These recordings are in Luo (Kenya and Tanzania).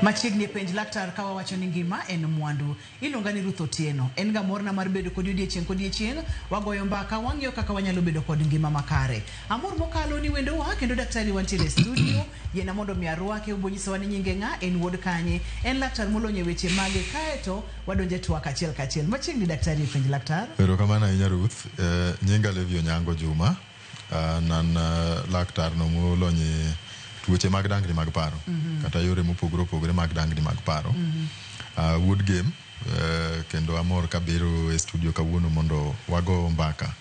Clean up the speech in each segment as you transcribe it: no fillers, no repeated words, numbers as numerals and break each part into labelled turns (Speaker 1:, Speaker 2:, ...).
Speaker 1: Machiegni e penj laktar ka wawacho ni ngima en mwandu. Iluonga ni Ruth Otieno. En ga morna mar bedo kodi odiechieng' kodiechieng'. Wagoyo mbaka, wang'iyo kaka wanyalo bedo kod ngima makare. Amor mokalo ni wendowa kendo daktari wantiere e studio. Yiena mondo mi arwake, obo nyisowa ni nyinge ng'a, en wuod kanye, en laktar molony e weche mage, kaeto wadonjo e twak achiel kachiel. Machiegni daktari e penj laktar.
Speaker 2: Erokamano ahinya Ruth. Nyinga Levi Onyango Juma. An an laktar no molony e tuoche mag dangni mag paro kata yore mopogore opogore mag dangni mag paro. Wuod Gem kendo amor kabiro e studio kawuono mondo wago mbaka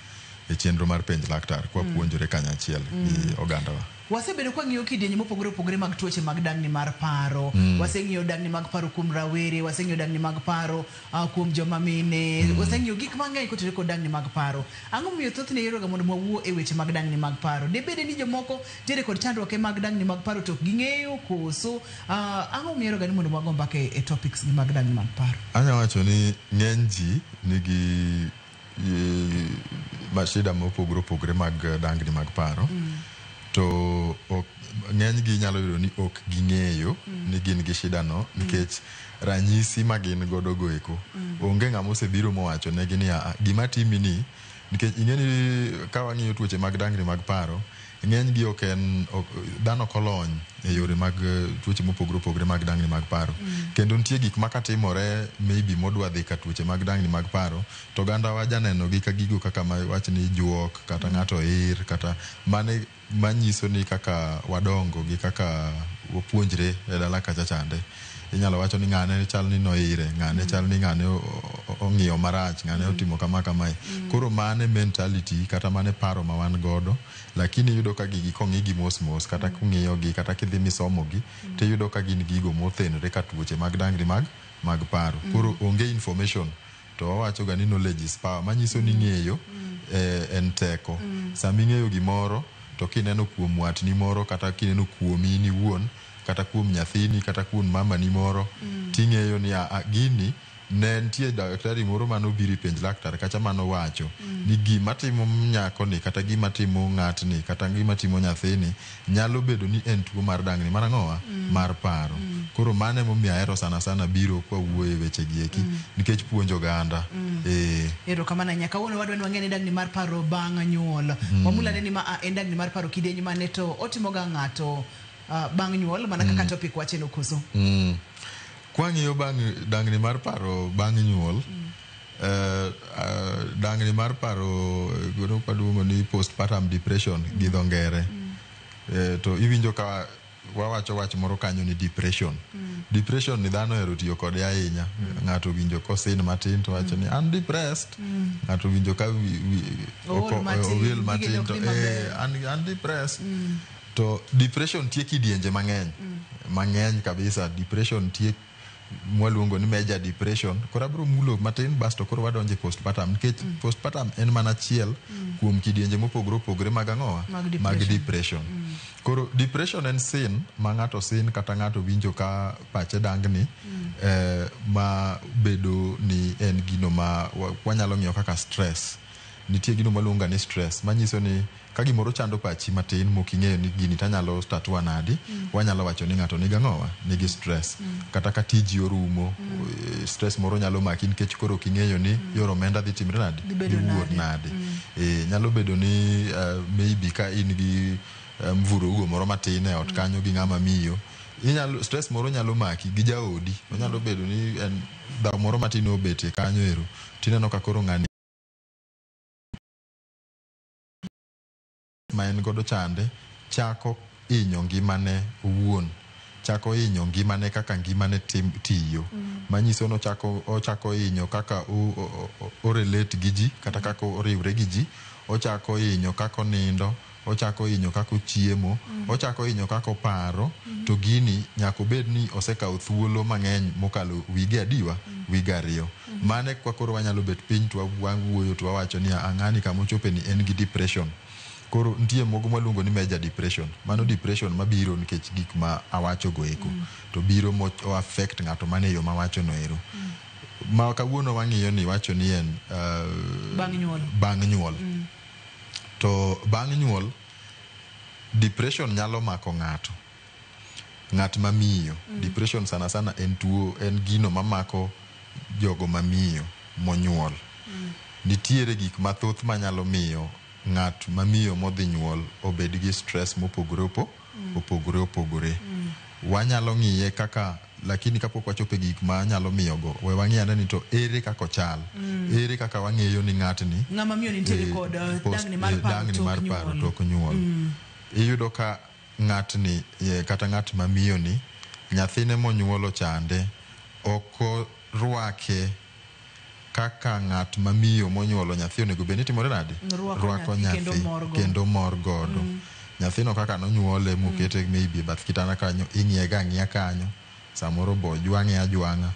Speaker 2: e chenro mar penj laktar kwapuonjore kanyachiel gi ogandawa.
Speaker 1: Wasebedo kwa ng'iyo kidienje mopogore opogore mag tuoche mag dangni mar paro. Waseng'iyo dangni mag paro kuom rawere, waseng'iyo dangni mag paro kuom joma mine, waseng'iyo gik mang'eny kotenore kod dangni mag paro. Ang'o momiyo thothne iheroga mondo wawuo e weche mag dangni mag paro? Debede ni jomoko nitiere kod chandruoke mag dangni mag paro to ok ging'eyo koso? Ang'o momiyo iheroga ni mondo wago mbaka e topics gi mag dangni mag paro?
Speaker 2: Anya wacho ni ng'eny ji nigi mashida mopogore opogore mag dangni mag paro. To ng'eny gi nyalo yudo ni ok ging'eyo ni gin gi shida no nikech ranyisi ma gin godo go eko. Onge ng'ama osebiro mowacho negi ni aa, gima timi ni nikech ing'e ni ka wang'iyo tuoche mag dangni mag paro ng'eny gi ok en dhano ok olony e yore mag tuoche mopogore opogore mag dangni mag paro. Kendo nitie gik ma katimore maybe modwa dhi ka tuoche mag dangni mag paro to oganda wa janeno gi ka gigo kaka wach ni juok kata ng'ato ir kata mane manyiso ni kaka wadongo gi kaka wapuonjre e dala kacha chande. Inyalo wacho ni ng'ane chal ni noire, ng'ane chal ni ng'ane ong'iyo marach, ng'ane otimo kama kamae. Koro mane mentality kata mane paro ma wan godo, lakini iyudo ka gigi kong'i gi mos mos kata kung'iyo gi kata kidhi misomo gi tiyudo ka gin gigo mothenore ka tuoche mag dangni mag paro. Koro onge information to wawacho ga ni knowledge is power, manyiso ni ng'eyo en teko. Sama ing'eyo gimoro to kineno kuom watni moro kata kineno kuomi in iwuon kata kuom nyathini kata kuom mamani moro ting'eyo ni a gini ne nitie daktari moro manobiro ipenj laktar kacha manowacho ni gima timo nyakoni kata gima timo ng'atni kata gima timo nyathini nyalo bedo ni en tuo mar dangni mar ang'owa mar paro. Koro mano emomiyo ahero sana sana biro kwa wuoyo e weche gi eki nikech puonjo oganda.
Speaker 1: Erokamano ahinya. Kawuono wadwa ni wang'e ni dangni mar paro bang' nyuol. Wamulane ni ma en dangni mar paro kidieny mane to otimoga ng'ato bang' nyuol mana kaka topic wache no koso.
Speaker 2: Kwang'iyo bang' dangni mar paro bang' nyuol, dangni mar paro waluongo ni postpartum depression gi dho ngere. To iwinjo ka wawacho wach moro kanyo ni depression. Depression ni dhano ohero tiyo kode ahinya. Ng'ato winjo kosin matin to wacho ni an depressed. Ng'ato winjo ka
Speaker 1: Ool matin,
Speaker 2: oil matin to an depressed. To depression nitie kidienje mang'eny. Mang'eny kabisa. Depression nitie mwaluongo ni major depression. Koro abiro mulo matin basto koro wadonjo e postpartum nikech postpartum en mana achiel kuom kidienje mopogore opogore mag ang'owa?
Speaker 1: Mag
Speaker 2: depression. Koro depression en sin ma ng'ato sin kata ng'ato winjo ka pache dangni ma bedo ni en gino ma wanyalo ng'iyo kaka stress. Nitie gino maluongo ni stress manyiso ni ka gimoro chando pachi matin mok ing'eyo ni gini tanyalo tatua nadi, wanyalo wacho ni ng'ato nigi ang'owa? Nigi stress. Kata ka tiji orumo, stress moro nyalo maki nikech koro ok ing'eyo ni yor omenda dhi timre nadi?
Speaker 1: Dhi bedo
Speaker 2: Dhi wuok
Speaker 1: nade?
Speaker 2: nade? Nyalo bedo ni maybe ka in gi mvurugo moro matin e ot kanyo gi ng'ama miyo, inyalo stress moro nyalo maki gi jaodi. Onyalo bedo ni en dhaw moro matin obetie kanyo ero, tineno ka koro ng'ani ma en godo chande chako hinyo ngimane owuon, chako hinyo ngimane kaka ngimane tiyo. Manyiso ni ochako hinyo kaka o relate gi ji kata kaka oriwre gi ji, ochako hinyo kaka onindo, ochako hinyo kaka ochiemo, ochako hinyo kaka oparo, to gini nyaka obed ni osekawo thuolo mang'eny mokalo wige adiwa? Wige ariyo. Mano e kwa koro wanyalo bet piny to wawuoyo to wawacho ni ng'ani kama ochope ni en gi depression. Koro nitie moko mwaluongo ni major depression. Mano depression mabiro nikech gik ma awacho go eko. To biro mo o affect ng'ato mana e yo mawacho no ero. Ma kawuono wang'iyo ni wacho ni en
Speaker 1: bang' nyuol.
Speaker 2: Bang' nyuol. To bang' nyuol depression nyalo mako ng'ato. Ng'at mamiyo, depression sana sana en tuo, en gino mamako jogo mamiyo monyuol. Nitiere gik mathoth manyalo miyo ng'at mamiyo modhi nyuol obed gi stress mopogore opogore opogore. Wanyalo ng'iye kaka, lakini kapok wachopo e gik ma nyalo miyo go, we wang'i ane ni to ere kaka ochal, ere kaka wang'eyo ni ng'atni
Speaker 1: Ng'ama miyo nitiere kod dangni mar paro
Speaker 2: dangni
Speaker 1: tok
Speaker 2: mar paro
Speaker 1: nyuol.
Speaker 2: Tok nyuol. Iyudo ka ng'atni kata ng'at mamiyo ni nyathine monyuolo chande ok orwake kaka ng'at mamiyo monyuolo nyathi onego bed ni timore nade?
Speaker 1: Rwako nyathi kendo mor go.
Speaker 2: Kendo mor godo. Nyathino kaka nonyuole mokete maybe e bath kitanda kanyo, ing'iye ga ang'iya kanyo, samoro bo ojwang'e ajwang'a,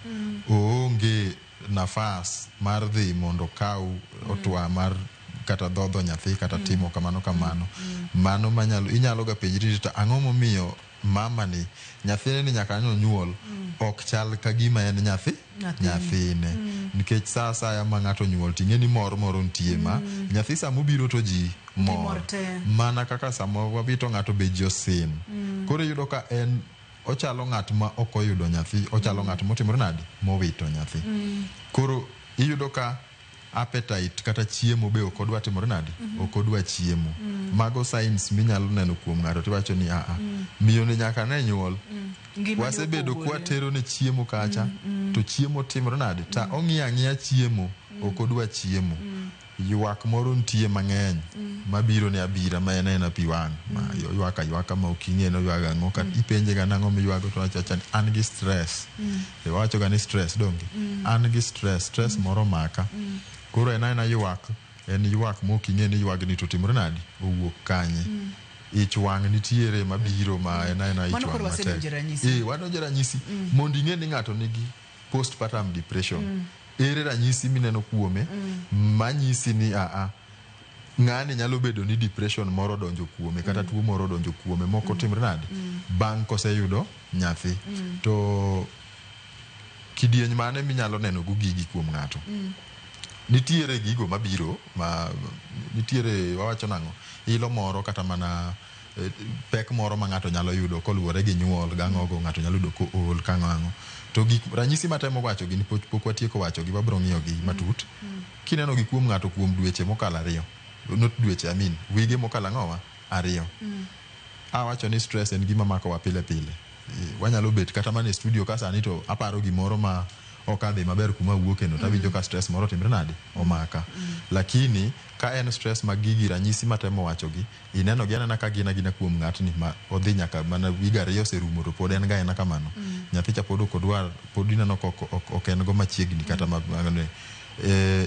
Speaker 2: oonge nafas mar dhi mondo okaw otwa mar kata dhodho nyathi kata timo kamano kamano. Mano manyalo inyalo ga penjri ni to ang'o momiyo mama ni nyathine ni nyaka nonyuol ok chal ka gima en nyathi
Speaker 1: Nyathine.
Speaker 2: Nyathine, nikech sa asaya ma ng'ato onyuol ting'e ni mor moro nitie ma nyathi samobiro to ji mor
Speaker 1: mor te.
Speaker 2: Mana kaka sama wawito ng'ato be ji osin. Koro iyudo ka en ochalo ng'at ma ok oyudo nyathi, ochalo ng'at motimore nade, mowito nyathi. Koro iyudo ka appetite kata chiemo be ok odwa timore nade, ok odwa chiemo. Mago signs minyalo neno kuom ng'ato tiwacho ni aa, miyo ni nyaka ne nyuol
Speaker 1: Ngimane
Speaker 2: wasebedo
Speaker 1: opogore.
Speaker 2: kwatero ne chiemo kacha to chiemo timore nade ta ong'iyo ang'iya chiemo, ok odwa chiemo. Ywak moro nitie mang'eny mabiro ne abira ma en aena pi wang' ma oywak aywaka ma ok ing'e ni oywago ang'o. Kata ipenje ga nang'o miywago to owacho awacha ni an gi stress. E wawacho ga ni stress donge, an gi stress, stress moro maka. Koro en aena ywak, en ywak ma ok ing'e ni ywagni to timore nade, owuok kanye. Ich wang' nitiere mabiro ma en aena ich
Speaker 1: Mano
Speaker 2: wang'
Speaker 1: koro
Speaker 2: matek.
Speaker 1: wasedonjo e ranyisi.
Speaker 2: Wadonjo e ranyisi mondo ing'e ni ng'ato nigi postpartum depression. Ere ranyisi mineno kuome manyisi ni aa, ng'ani nyalo bedo ni depression moro odonjo kuome kata tuo moro odonjo kuome moko timre nade bang' koseyudo nyathi? To kidieny mane minyalo neno go gigi kuom ng'ato? Nitiere gigo mabiro ma nitiere, wawacho nang'o, ilo moro kata mana pek moro ma ng'ato nyalo yudo koluwore gi nyuol gang'ogo, ng'ato nyalo yudo kool kang'o ang'o. To gik ranyisi matemo wacho gi ni pok watieko wacho gi, wabro ng'iyo gi matut. Kineno gi kuom ng'ato kuom dweche mokalo 2, not dweche, I mean wige mokalo ang'owa 2. Awacho ni stress en gima makowa pile pile. Wanyalo bet kata mana e studio ka sani to aparo gimoro ma ok adhi maber kuma awuoke no, tawinjo ka stress moro timre nade, omaka. Lakini ka en stress mag gigi ranyisi matemo wacho gi, ineno gi anena ka gin agina kuom ng'atni ma odhi nyaka mana wiga 2 oserumo to pod en ga ena kamano. Nyathi cha pod ok odwar, pod ineno ka ok en go machiegni kata ma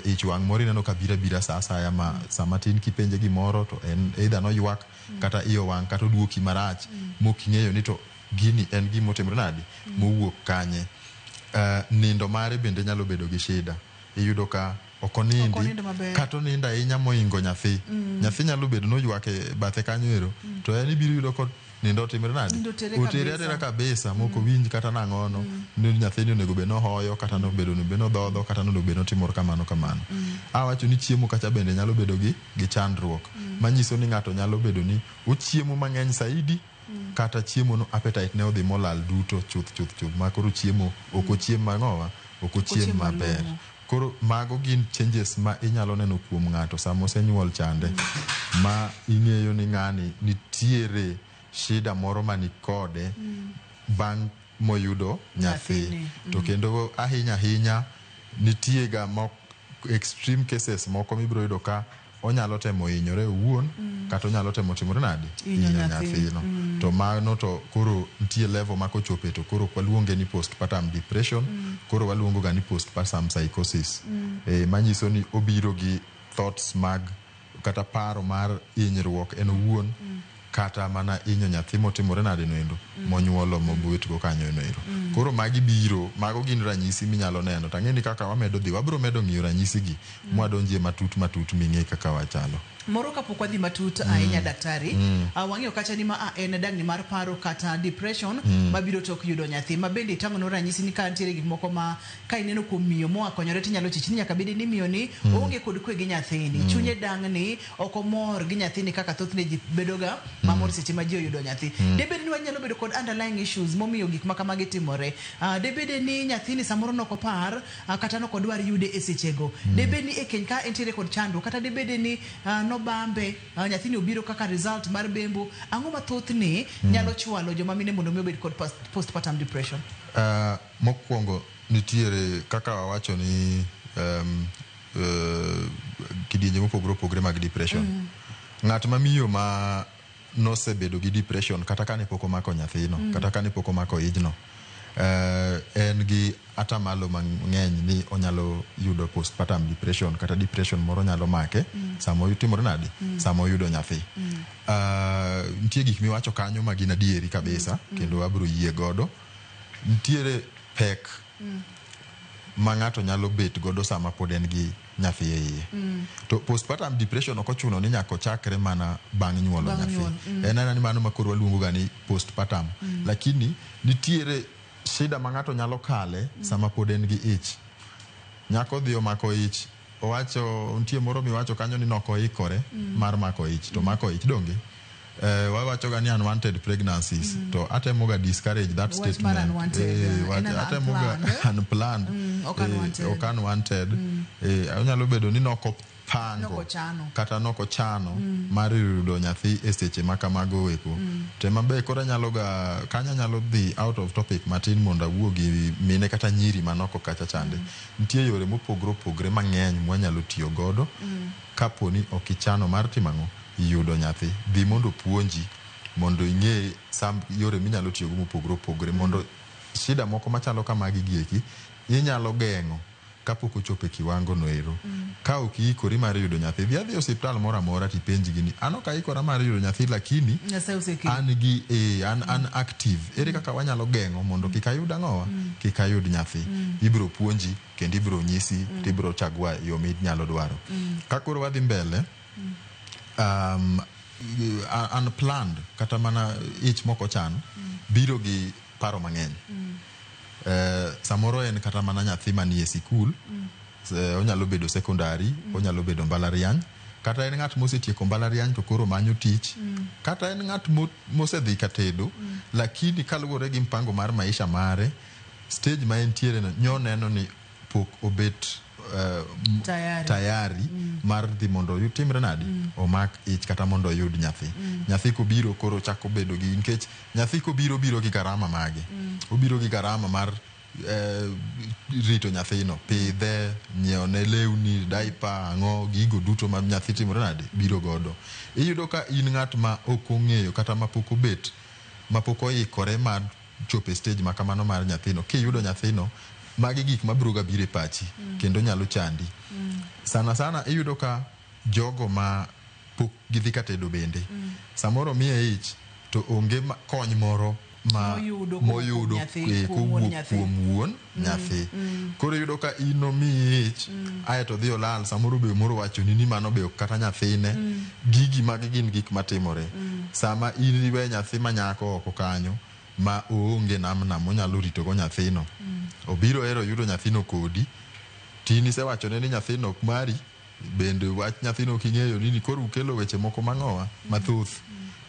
Speaker 2: ich wang' moro ineno ka biro abira sa asaya ma sama tin kipenje gimoro to en either noywak kata iye owang' kata oduoki marach mok ing'eyo ni to gini en gima otimore nade, mowuok kanye. Nindo mare bende nyalo bedo gi shida. Iyudo ka ok onindi.
Speaker 1: Ok onind maber.
Speaker 2: Kata onindo ahinya moingo nyathi. Nyathi nyalo bedo noywak e bathe kanyo ero to en ibiro yudo ko nindo otimre nade,
Speaker 1: Nindo otere
Speaker 2: otere
Speaker 1: kabisa.
Speaker 2: Atera kabisa mok owinj kata nang'ono ni nyathini onego bed nohoyo kata nobedo onego bed nodhodho kata nonego bed notimo kamano kamano. Awacho ni chiemo kacha bende nyalo bedo gi chandruok manyiso ni ng'ato nyalo bedo ni ochiemo mang'eny saidi kata chiemo no appetite ne odhi molal duto chuth chuth chuth ma koro chiemo ok ochiem mang'owa, ok ochiem
Speaker 1: Ochiem
Speaker 2: maber.
Speaker 1: malong'o.
Speaker 2: Koro mago gin changes ma inyalo neno kuom ng'ato sama osenyuol chande ma ing'eyo ni ng'ani nitiere shida moro mani kode bang' moyudo nyathi.
Speaker 1: Nyathini.
Speaker 2: To kendo ahinya ahinya nitie ga mok, extreme cases moko mibiro yudo ka onyalo temo hinyore owuon kata onyalo temo timore nade,
Speaker 1: Hinyo nyathi.
Speaker 2: Nyathino. To mano to koro nitie level ma kochope to koro ok waluonge ni postpartum depression, koro waluongo ga ni postpartum psychosis, manyiso ni obiro gi thoughts mag kata paro mar hinyruok en owuon kata mana hinyo nyathi motimore nade noendo monyuolo mobetgo kanyo ero. Koro magi biro, mago gin ranyisi minyalo neno. To ang'e ni kaka wamedo dhi, wabiro medo ng'iyo ranyisi gi mwadonjie matut matut ming'e kaka wachalo.
Speaker 1: Moro kapok wadhi matut ahinya, daktari, wang'eyo kacha ni ma en dangni mar paro kata depression mabiro tok yudo nyathi, ma bende itang'ono ranyisi ni ka nitiere gik moko ma ka ineno kuom miyo moa konyore, tinyalo chich ni nyaka bedi ni miyo ni oonge kod kwe gi nyathini, chunye dangni, ok omor gi nyathini kaka thothne ji bedoga mamor seche ma ji oyudo nyathi. Debed ni wanyalo bedo kod underlying issues momiyo gik ma kamagi timore. Debede ni nyathini samoro nokopar kata nokodwar yude e sechego. Debed ni e keny ka entiere kod chandruok, kata debede ni nobambe, nyathini obiro kaka result mar bembo. Ang'o ma thothne nyalo chwalo joma mine mondo mi obed kod postpartum depression?
Speaker 2: Mokwongo nitiere kaka wawacho ni kidienje mopogore opogore mag depression. Ng'at ma miyo ma nosebedo gi depression kata kane pok omako nyathino, kata kane pok omako ijno, en gi atamalo mang'eny ni onyalo yudo postpartum depression kata depression moro nyalo make sama otimore nade, sama oyudo nyathi. Nitie gik miwacho kanyo ma gin adieri kabisa kendo abiro yie godo. Nitiere pek ma ng'ato nyalo bet godo sama pod en gi nyathi e iye. To postpartum depression ok ochuno ni nyaka ochakre mana bang' nyuolo
Speaker 1: Bang'
Speaker 2: nyathi.
Speaker 1: nyuol.
Speaker 2: En aena ni mano ma koro waluongo ga ni postpartum. Lakini nitiere shida ma ng'ato nyalo kale sama pod en gi ich. Nyako dhi omako ich, owacho nitie moro miwacho kanyo ni nokoikore mar mako ich, to mako ich donge. Wawacho ga ni unwanted pregnancies, to atemo ga discourage that
Speaker 1: Wach mar
Speaker 2: statement.
Speaker 1: unwanted, en an
Speaker 2: Atemo ga
Speaker 1: unplanned.
Speaker 2: unplanned.
Speaker 1: Ok unwanted.
Speaker 2: Ok unwanted. Onyalo bedo ni nokopango
Speaker 1: Nokochano.
Speaker 2: kata nokochano mar yudo nyathi e seche ma kamago eko. To ema be koro anyalo ga kanyo anyalo dhi out of topic matin mondo awuo gi mine kata nyiri manoko kacha chande. Nitie yore mopogore opogore mang'eny mwanyalo tiyo godo kapo ni ok ichano mar timo ang'o, yudo nyathi. Dhi mondo opuonji mondo ing'e sam yore minyalo tiyogo mopogore opogore mondo shida moko machalo kamagi gieki inyalo geng'o kapok ochopo e kiwango no ero. Ka ok iikori mar yudo nyathi, dhi adhi e osiptal moro amora tipenjgi ni an ok aikora mar yudo nyathi, lakini
Speaker 1: Nyasaye osekelo.
Speaker 2: an gi an active. Ere kaka wanyalo geng'o mondo kik ayud ang'owa? Kik ayud nyathi. Ibiro puonji kendo ibiro nyisi tibiro chagua yo minyalo dwaro. Ka koro wadhi mbele, unplanned kata mana ich mokochan biro gi paro mang'eny. Samoro en kata mana nyathi manie sikul, onyalo bedo secondary, onyalo bedo mbalariany, kata en ng'at mosetieko mbalariany to koro manyo tich, kata en ng'at mosedhi ka tedo, lakini kaluwore gi mpango mar maisha mare, stage ma entiere no nyoneno ni pok obet
Speaker 1: Tayari.
Speaker 2: tayari mar dhi mondo timre nade, omak ich kata mondo oyud nyathi. Nyathi kobiro koro chako bedo gi, nikech nyathi kobiro biro gi garama mage. Obiro gi garama mar rito nyathino, pidhe, nyiewone lewni, diaper, ang'o, gigo duto ma nyathi timore nade, biro godo. Iyudo ka in ng'at ma ok ong'eyo kata ma pok obet, ma pok oikore mar chopo e stage ma kamano mar nyathino. Kiyudo nyathino, magi gik mabiro ga biro e pachi kendo nyalo chandi. Sana sana iyudo ka jogo ma pok gidhi ka tedo bende, samoro miye ich to onge kony moro ma
Speaker 1: Moyudo kowuok kuom
Speaker 2: moyudo
Speaker 1: nyathi, kuom wuon
Speaker 2: kowuok
Speaker 1: nyathi.
Speaker 2: kuom wuon nyathi. Koro iyudo ka in omiyi ich, aeto dhi olal, samoro be moro wachoni ni mano be ok kata nyathine. Gigi magi gin gik matimore. Sama in iwe nyathi ma nyako oko kanyo ma oonge namna monyalo ritogo nyathino. Obiro hero yudo nyathino kodi, tin isewachone ni nyathino ok mari, bende wach nyathino ok ing'eyo nini, koro ukelo weche moko mang'owa mathoth.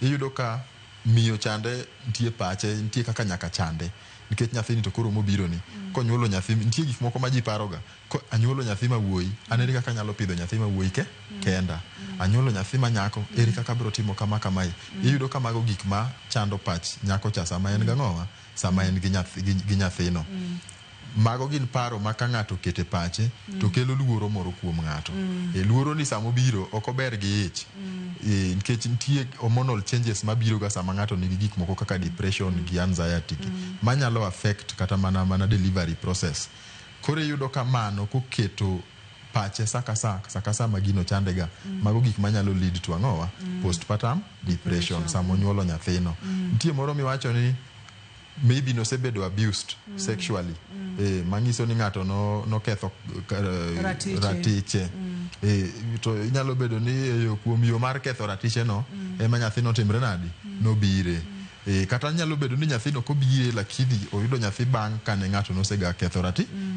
Speaker 2: Iyudo ka miyo chande nitie pache, nitie kaka nyaka chande, nikech nyathini to koro mobiro ni. Konyuolo nyathi, nitie gik moko ma ji paroga. Ko anyuolo nyathi ma wuoyi, an ere kaka anyalo pidho nyathi ma wuoyi ke kenda. Anyuolo nyathi ma nyako, ere kaka abiro timo kama kamae. Iyudo ka mago gik ma chando pach nyako cha sama en gang'owa, sama en gi nyathi, gi nyathino. Mago gin paro ma ka ng'ato okete pache to kelo luoro moro kuom ng'ato. Luoro ni sama obiro ok ober gi ich. Nikech nitie hormonal changes mabiro ga sama ng'ato nigi gik moko kaka depression gi anxiety gi, manyalo affect kata mana delivery process. Koro iyudo ka mano koketo pache sa ka sa, sa ka sa ma gino chande ga, mago gik manyalo lead to ang'owa? Postpartum depression, sama onyuolo nyathino. Nitie moro miwacho ni maybe nosebedo abused sexually. Manyiso ni ng'ato noketho
Speaker 1: Ratiche.
Speaker 2: ratiche. To inyalo bedo ni e yo kuom yo mar ketho ratiche no ema nyathino otimre nadi nobire. Kata nyalo bedo ni nyathino kobire lakini oyudo nyathi bang' kane ng'ato nosega ketho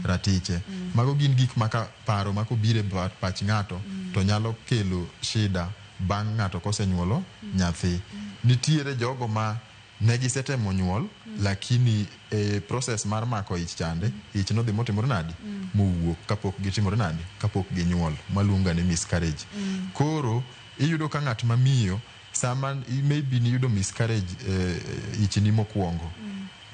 Speaker 2: ratiche. Mago gin gik maka paro ma kobiro e pach ng'ato to nyalo kelo shida bang' ng'ato kosenyuolo nyathi. Nitiere jogo ma ne gisetemo nyuol lakini e process mar mako ich chande ich nodhi motimore nadi mowuok kapok gitimore nadi kapok ginyuol maluonga ni miscarriage. Koro iyudo ka ng'at ma miyo sama maybe niyudo miscarriage ichni mokwongo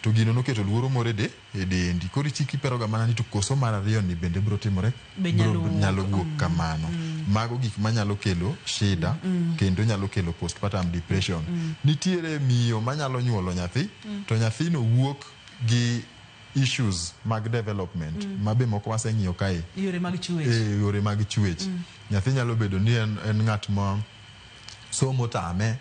Speaker 2: to gino noketo luoro moro e dendi koro ichiki iperoga mana ni to koso mar ariyo ni bende biro timore
Speaker 1: Be nyalo
Speaker 2: biro
Speaker 1: wuok.
Speaker 2: nyalo wuok kamano. Mago gik manyalo kelo shida kendo nyalo kelo postpartum depression. Nitiere miyo manyalo nyuolo nyathi to nyathino wuok gi issues mag development ma be moko waseng'iyo kae
Speaker 1: Yore mag chuech.
Speaker 2: E yore mag chuech. Nyathi nyalo bedo ni en ng'at ma somo tame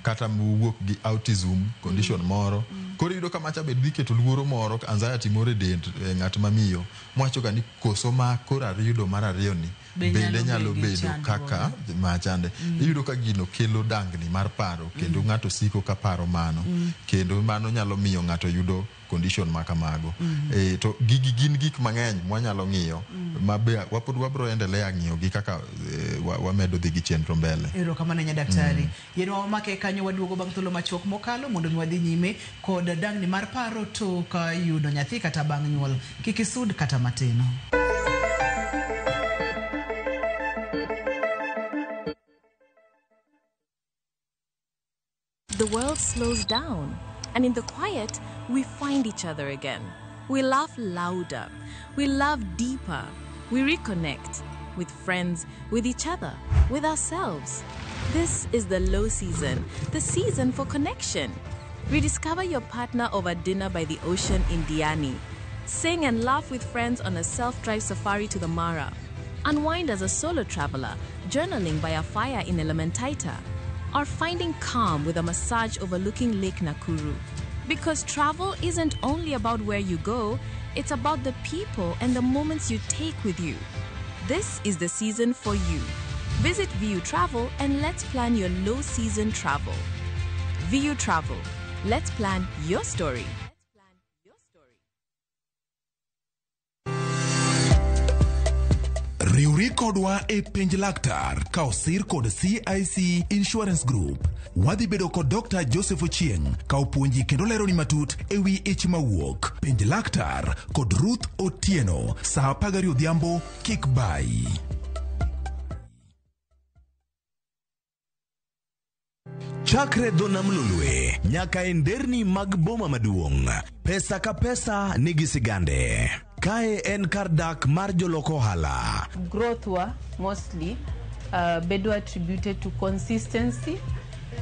Speaker 2: kata mowuok gi autism condition moro. Koro iyudo ka macha be dhi keto luoro moro, anxiety moro e dend ng'at ma miyo mwacho ga ni koso ma koro ayudo mar ariyo ni
Speaker 1: Be
Speaker 2: bende
Speaker 1: nyalo
Speaker 2: nyalo
Speaker 1: bedo gi
Speaker 2: bedo
Speaker 1: chandruok.
Speaker 2: Kaka machande. Iyudo ka gino kelo dangni mar paro kendo ng'ato siko ka paro mano kendo mano nyalo miyo ng'ato yudo condition ma kamago. To gigi gin gik mang'eny mwanyalo ng'iyo ma be wapod wabro endelea ng'iyo gi kaka wamedo dhi gi chenro mbele.
Speaker 1: Erokamano nya daktari. Yienwa wamake kanyo waduogo bang' thuolo machuok mokalo mondo mi wadhi nyime kod dangni mar paro tok yudo nyathi kata bang' nyuol. Kik isud kata matin.
Speaker 3: The world slows down, and in the quiet, we find each other again. We laugh louder, we love deeper, we reconnect with friends, with each other, with ourselves. This is the low season, the season for connection. Rediscover your partner over dinner by the ocean in Diani. Sing and laugh with friends on a self drive safari to the Mara. Unwind as a solo traveler, journaling by a fire in Elementaita, or finding calm with a massage overlooking Lake Nakuru. Because travel isn't only about where you go, it's about the people and the moments you take with you. This is the season for you. Visit VU Travel and let's plan your low season travel. VU Travel. Let's plan your story.
Speaker 4: Riwri kodwa e Penj Laktar ka osir kod CIC Insurance Group. Wadhi bedo kod Dr. Joseph Ochieng ka opuonji kendo leroni matut e wi ich mawuok. Penj Laktar kod Ruth Otieno saa 12 odhiambo kik bayi.
Speaker 5: Chakre dho nam Lolwe nyaka e nderni mag boma maduong', pesa ka pesa nigi sigande. Kae en kar dak mar jolok ohala.
Speaker 6: Growth wa mostly bedo attributed to consistency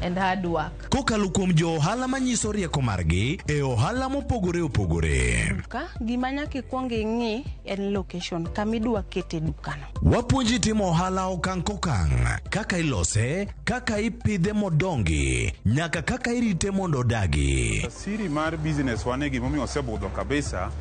Speaker 6: and hard work.
Speaker 5: Kokalo kuom jo ohala manyiso rieko margi e ohala mopogore opogore.
Speaker 7: Duka gima nyaka ikwong ing'i en location kama idwa kete dukano.
Speaker 5: Wapuonji timo ohala okang' kokang', kaka ilose, kaka ipidhe modongi, nyaka kaka irite mondo odagi.
Speaker 8: Siri mar business wane gimomiyo osebudho kabisa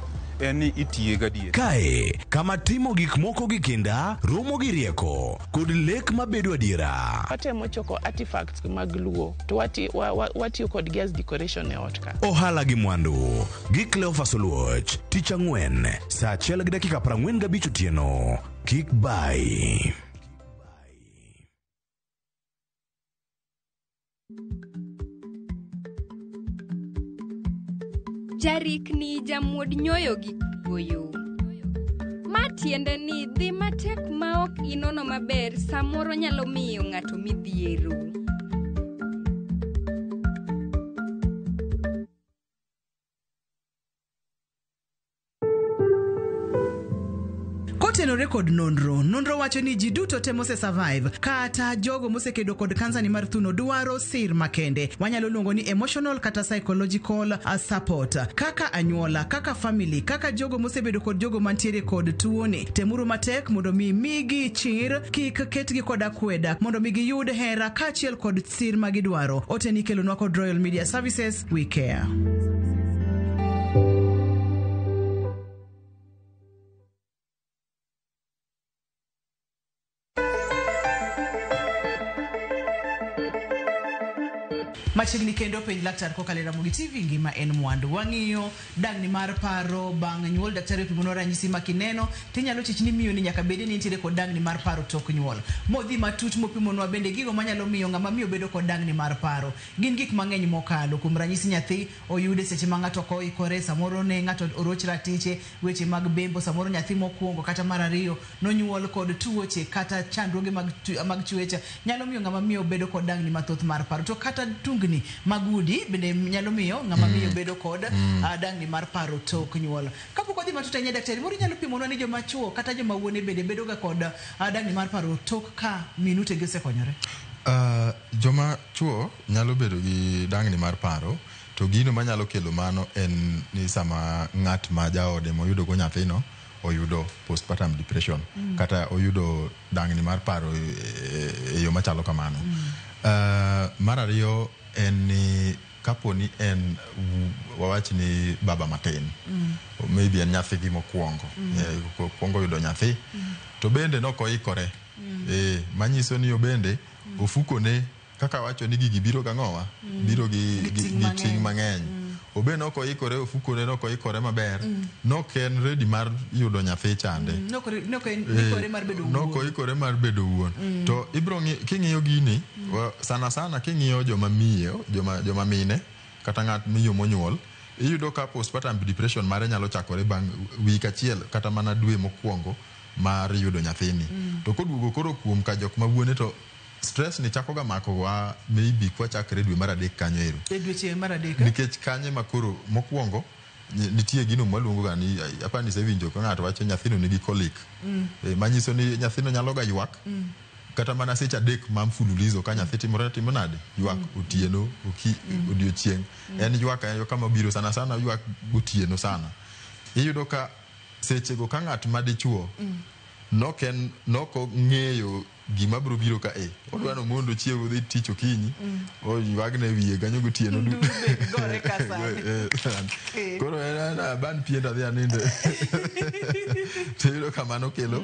Speaker 8: en ni itiye gadier.
Speaker 5: Kae, kama timo gik moko gi kinda, romo gi rieko, kod lek mabedo adiera.
Speaker 9: Watemo choko artifacts mag Luo to watiyo kodgi as decoration e ot ka.
Speaker 5: Ohala gi mwandu gi Cleophas Oluoch, tich ang'wen, saa 1:45 otieno. Kik bai.
Speaker 10: Jarikni jamuod nyoyo gi kuoyo. Ma tiende ni dhi matek ma ok inono maber samoro nyalo miyo ng'ato midhiero.
Speaker 1: Kotenore kod nonro, nonro wacho ni ji duto te mose survive kata jogo mosekedo kod kansa ni mar thuno dwaro sir makende wanyalo luongo ni emotional kata psychological support kaka anyuola, kaka family, kaka jogo mosebedo kod jogo mantiere kod tuoni. Temuru matek mondo mi migi chir, kik ketgi kod akweda mondo mi giyud hera kaachiel kod sir magidwaro. Ote ni kelonwa kod Royal Media Services, we care. Machiegni kendo penj laktar kokalo e Ramogi TV ngima en mwandu. Wang'iyo dangni mar paro bang' nyuol. Daktari opimonwa ranyisi ma kineno tinyalo chich ni miyo ni nyaka bedi ni nitiere kod dangni mar paro tok nyuol. Modhi matut mopimonwa bende gigo manyalo miyo ng'ama miyo bedo kod dangni mar paro. Gin gik mang'eny mokalo. Kuom ranyisi nyathi oyude seche ma ng'ato ok oikore, samoro ne ng'ato oroch ratiche, weche mag bembo, samoro nyathi mokwongo kata mar ariyo nonyuol kod tuoche kata chandruoge mag, mag chwech nyalo miyo ng'ama miyo bedo kod dangni mathoth mar paro. To kata tungni mag udi bende nyalo miyo ng'ama miyo bedo kod dangni mar paro tok nyuol. Kapok wadhi matut ahinya daktari, moro inyalo pimonwa ni joma chuo kata joma wuone bende bedo ga kod dangni mar paro tok ka min utegi osekonyore?
Speaker 2: Joma chuo nyalo bedo gi dangni mar paro to gino manyalo kelo mano en ni sama ng'at ma jaode moyudo go nyathino oyudo postpartum depression kata oyudo dangni mar paro e yo machalo kamano. Mar ariyo en ni kapo ni en wawach ni baba matin maybe en nyathigi mokwongo okwongo yudo nyathi to bende nokoikore manyiso ni obende ofukone kaka wacho ni gigi biro gang'owa biro gi, gi ting' mang'eny obe nokoikore ofukone nokoikore maber nok en ready mar yudo nyathi chande
Speaker 1: Nokoikore mar bedo wuon.
Speaker 2: Nokoikore mar bedo wuon to ibro king'iyo gini sana sana king'iyo joma miyo joma mine kata ng'at miyo monyuol iyudo ka postpartum depression mare nyalo chakore bang' wik achiel kata mana dwe mokwongo mar yudo nyathini to koduogo koro kuom ka jok ma wuone to stress ni chako ga mako wa maybe kwachakre dwe mar adek kanyo ero
Speaker 1: E dweche mar adek.
Speaker 2: Nikech kanye ma koro mokwongo nitie gino mwaluongo ga ni apani isewinjo ka ng'ato wacho nyathino nigi colic manyiso ni nyathino nyalo ga ywak kata mana seche adek ma mfululizo ka nyathi timore timo nade ywak otieno oki odiochieng' en ywak aywaka mabiro sana sana ywak gotieno sana iyudo ka sechego ka ng'at ma dichuo nok en nok ong'eyo gima biro biro ka e odwa no mondo ochiew odhi tich okinyi oywagne wiye kanyo gotieno duto.
Speaker 1: Gore ka sani.
Speaker 2: Koro en aban pien adhi aninde to iyudo ka mano kelo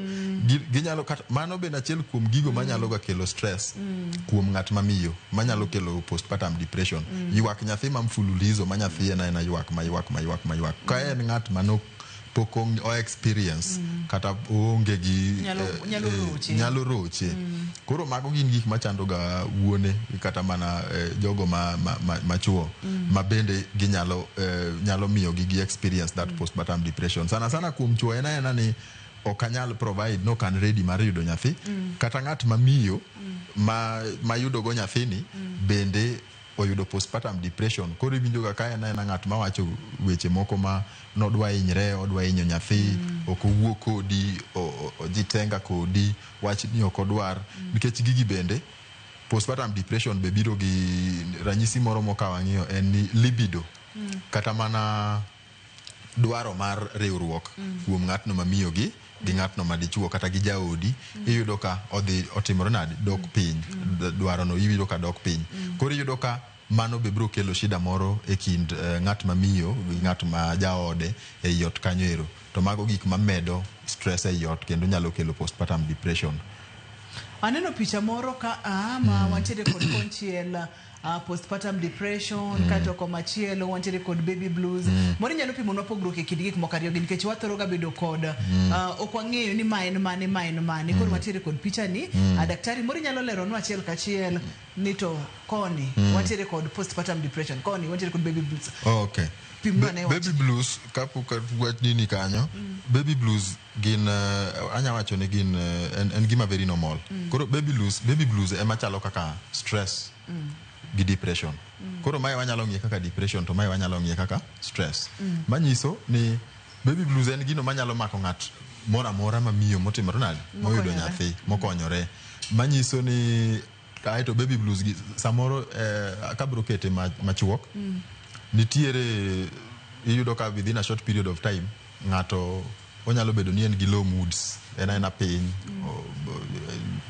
Speaker 2: ginyalo kata mano bende achiel kuom gigo manyalo ga kelo stress kuom ng'at ma miyo manyalo kelo postpartum depression ywak nyathi ma mfululizo ma nyathi en aena ywak ma ywak ma ywak ma ywak ka en ng'at mano pok o experience kata oonge gi
Speaker 1: Nyalo roche.
Speaker 2: Nyalo roche koro mago gin gik machando ga wuone kata mana jogo ma chuo ma bende ginyalo nyalo miyo gi gi experience that postpartum depression sana sana kuom chuo en aena ni ok anyal provide no kan ready mar yudo nyathi kata ng'at ma miyo ma yudo go nyathini bende oyudo postpartum depression koro iwinjo ga ka en aena ng'at mawacho weche moko ma nodwa hinyre odwa hinyo nyathi ok owuo kodi ojitenga kodi wach ni ok odwar nikech gigi bende postpartum depression be biro gi ranyisi moro moka wang'iyo en ni libido kata mana dwaro mar riwruok kuom ng'atno ma miyo gi ng'atno ma dichuo kata gi jaodi iyudo ka odhi otimore nade dok piny dwaro no iyudo ka dok piny koro iyudo ka mano be biro kelo shida moro e kind ng'at ma miyo gi ng'at ma jaode ei ot kanyo ero to mago gik mamedo stress ei ot kendo nyalo kelo postpartum depression.
Speaker 1: Aneno picha moro ka ma wantiere kod konchiel postpartum depression kato komachielo wantiere kod baby blues moro inyalo pimonwa pogruok e kind gik moko ariyo gi nikech wathoro ga bedo kod ok wang'eyo ni ma en mane ma en mane koro wantiere kod picha ni daktari moro inyalo leronwa achiel kachiel ni to koni wantiere kod postpartum depression koni wantiere kod baby blues.
Speaker 2: Okay.
Speaker 1: Pimnwa ne
Speaker 2: Baby blues kapok wach nini kanyo baby blues gin anya wacho ni gin en gima very normal koro baby blues ema chalo kaka stress gi depression koro mae wanyalo ng'iye kaka depression to mae wanyalo ng'iye kaka stress manyiso ni baby blues en gino manyalo mako ng'at moro amora ma miyo motimore nade moyudo nyathi mokonyore manyiso ni aeto baby blues gi samoro kabro kete machuok nitiere iyudo ka within a short period of time ng'ato onyalo bedo ni en gi low moods en aena piny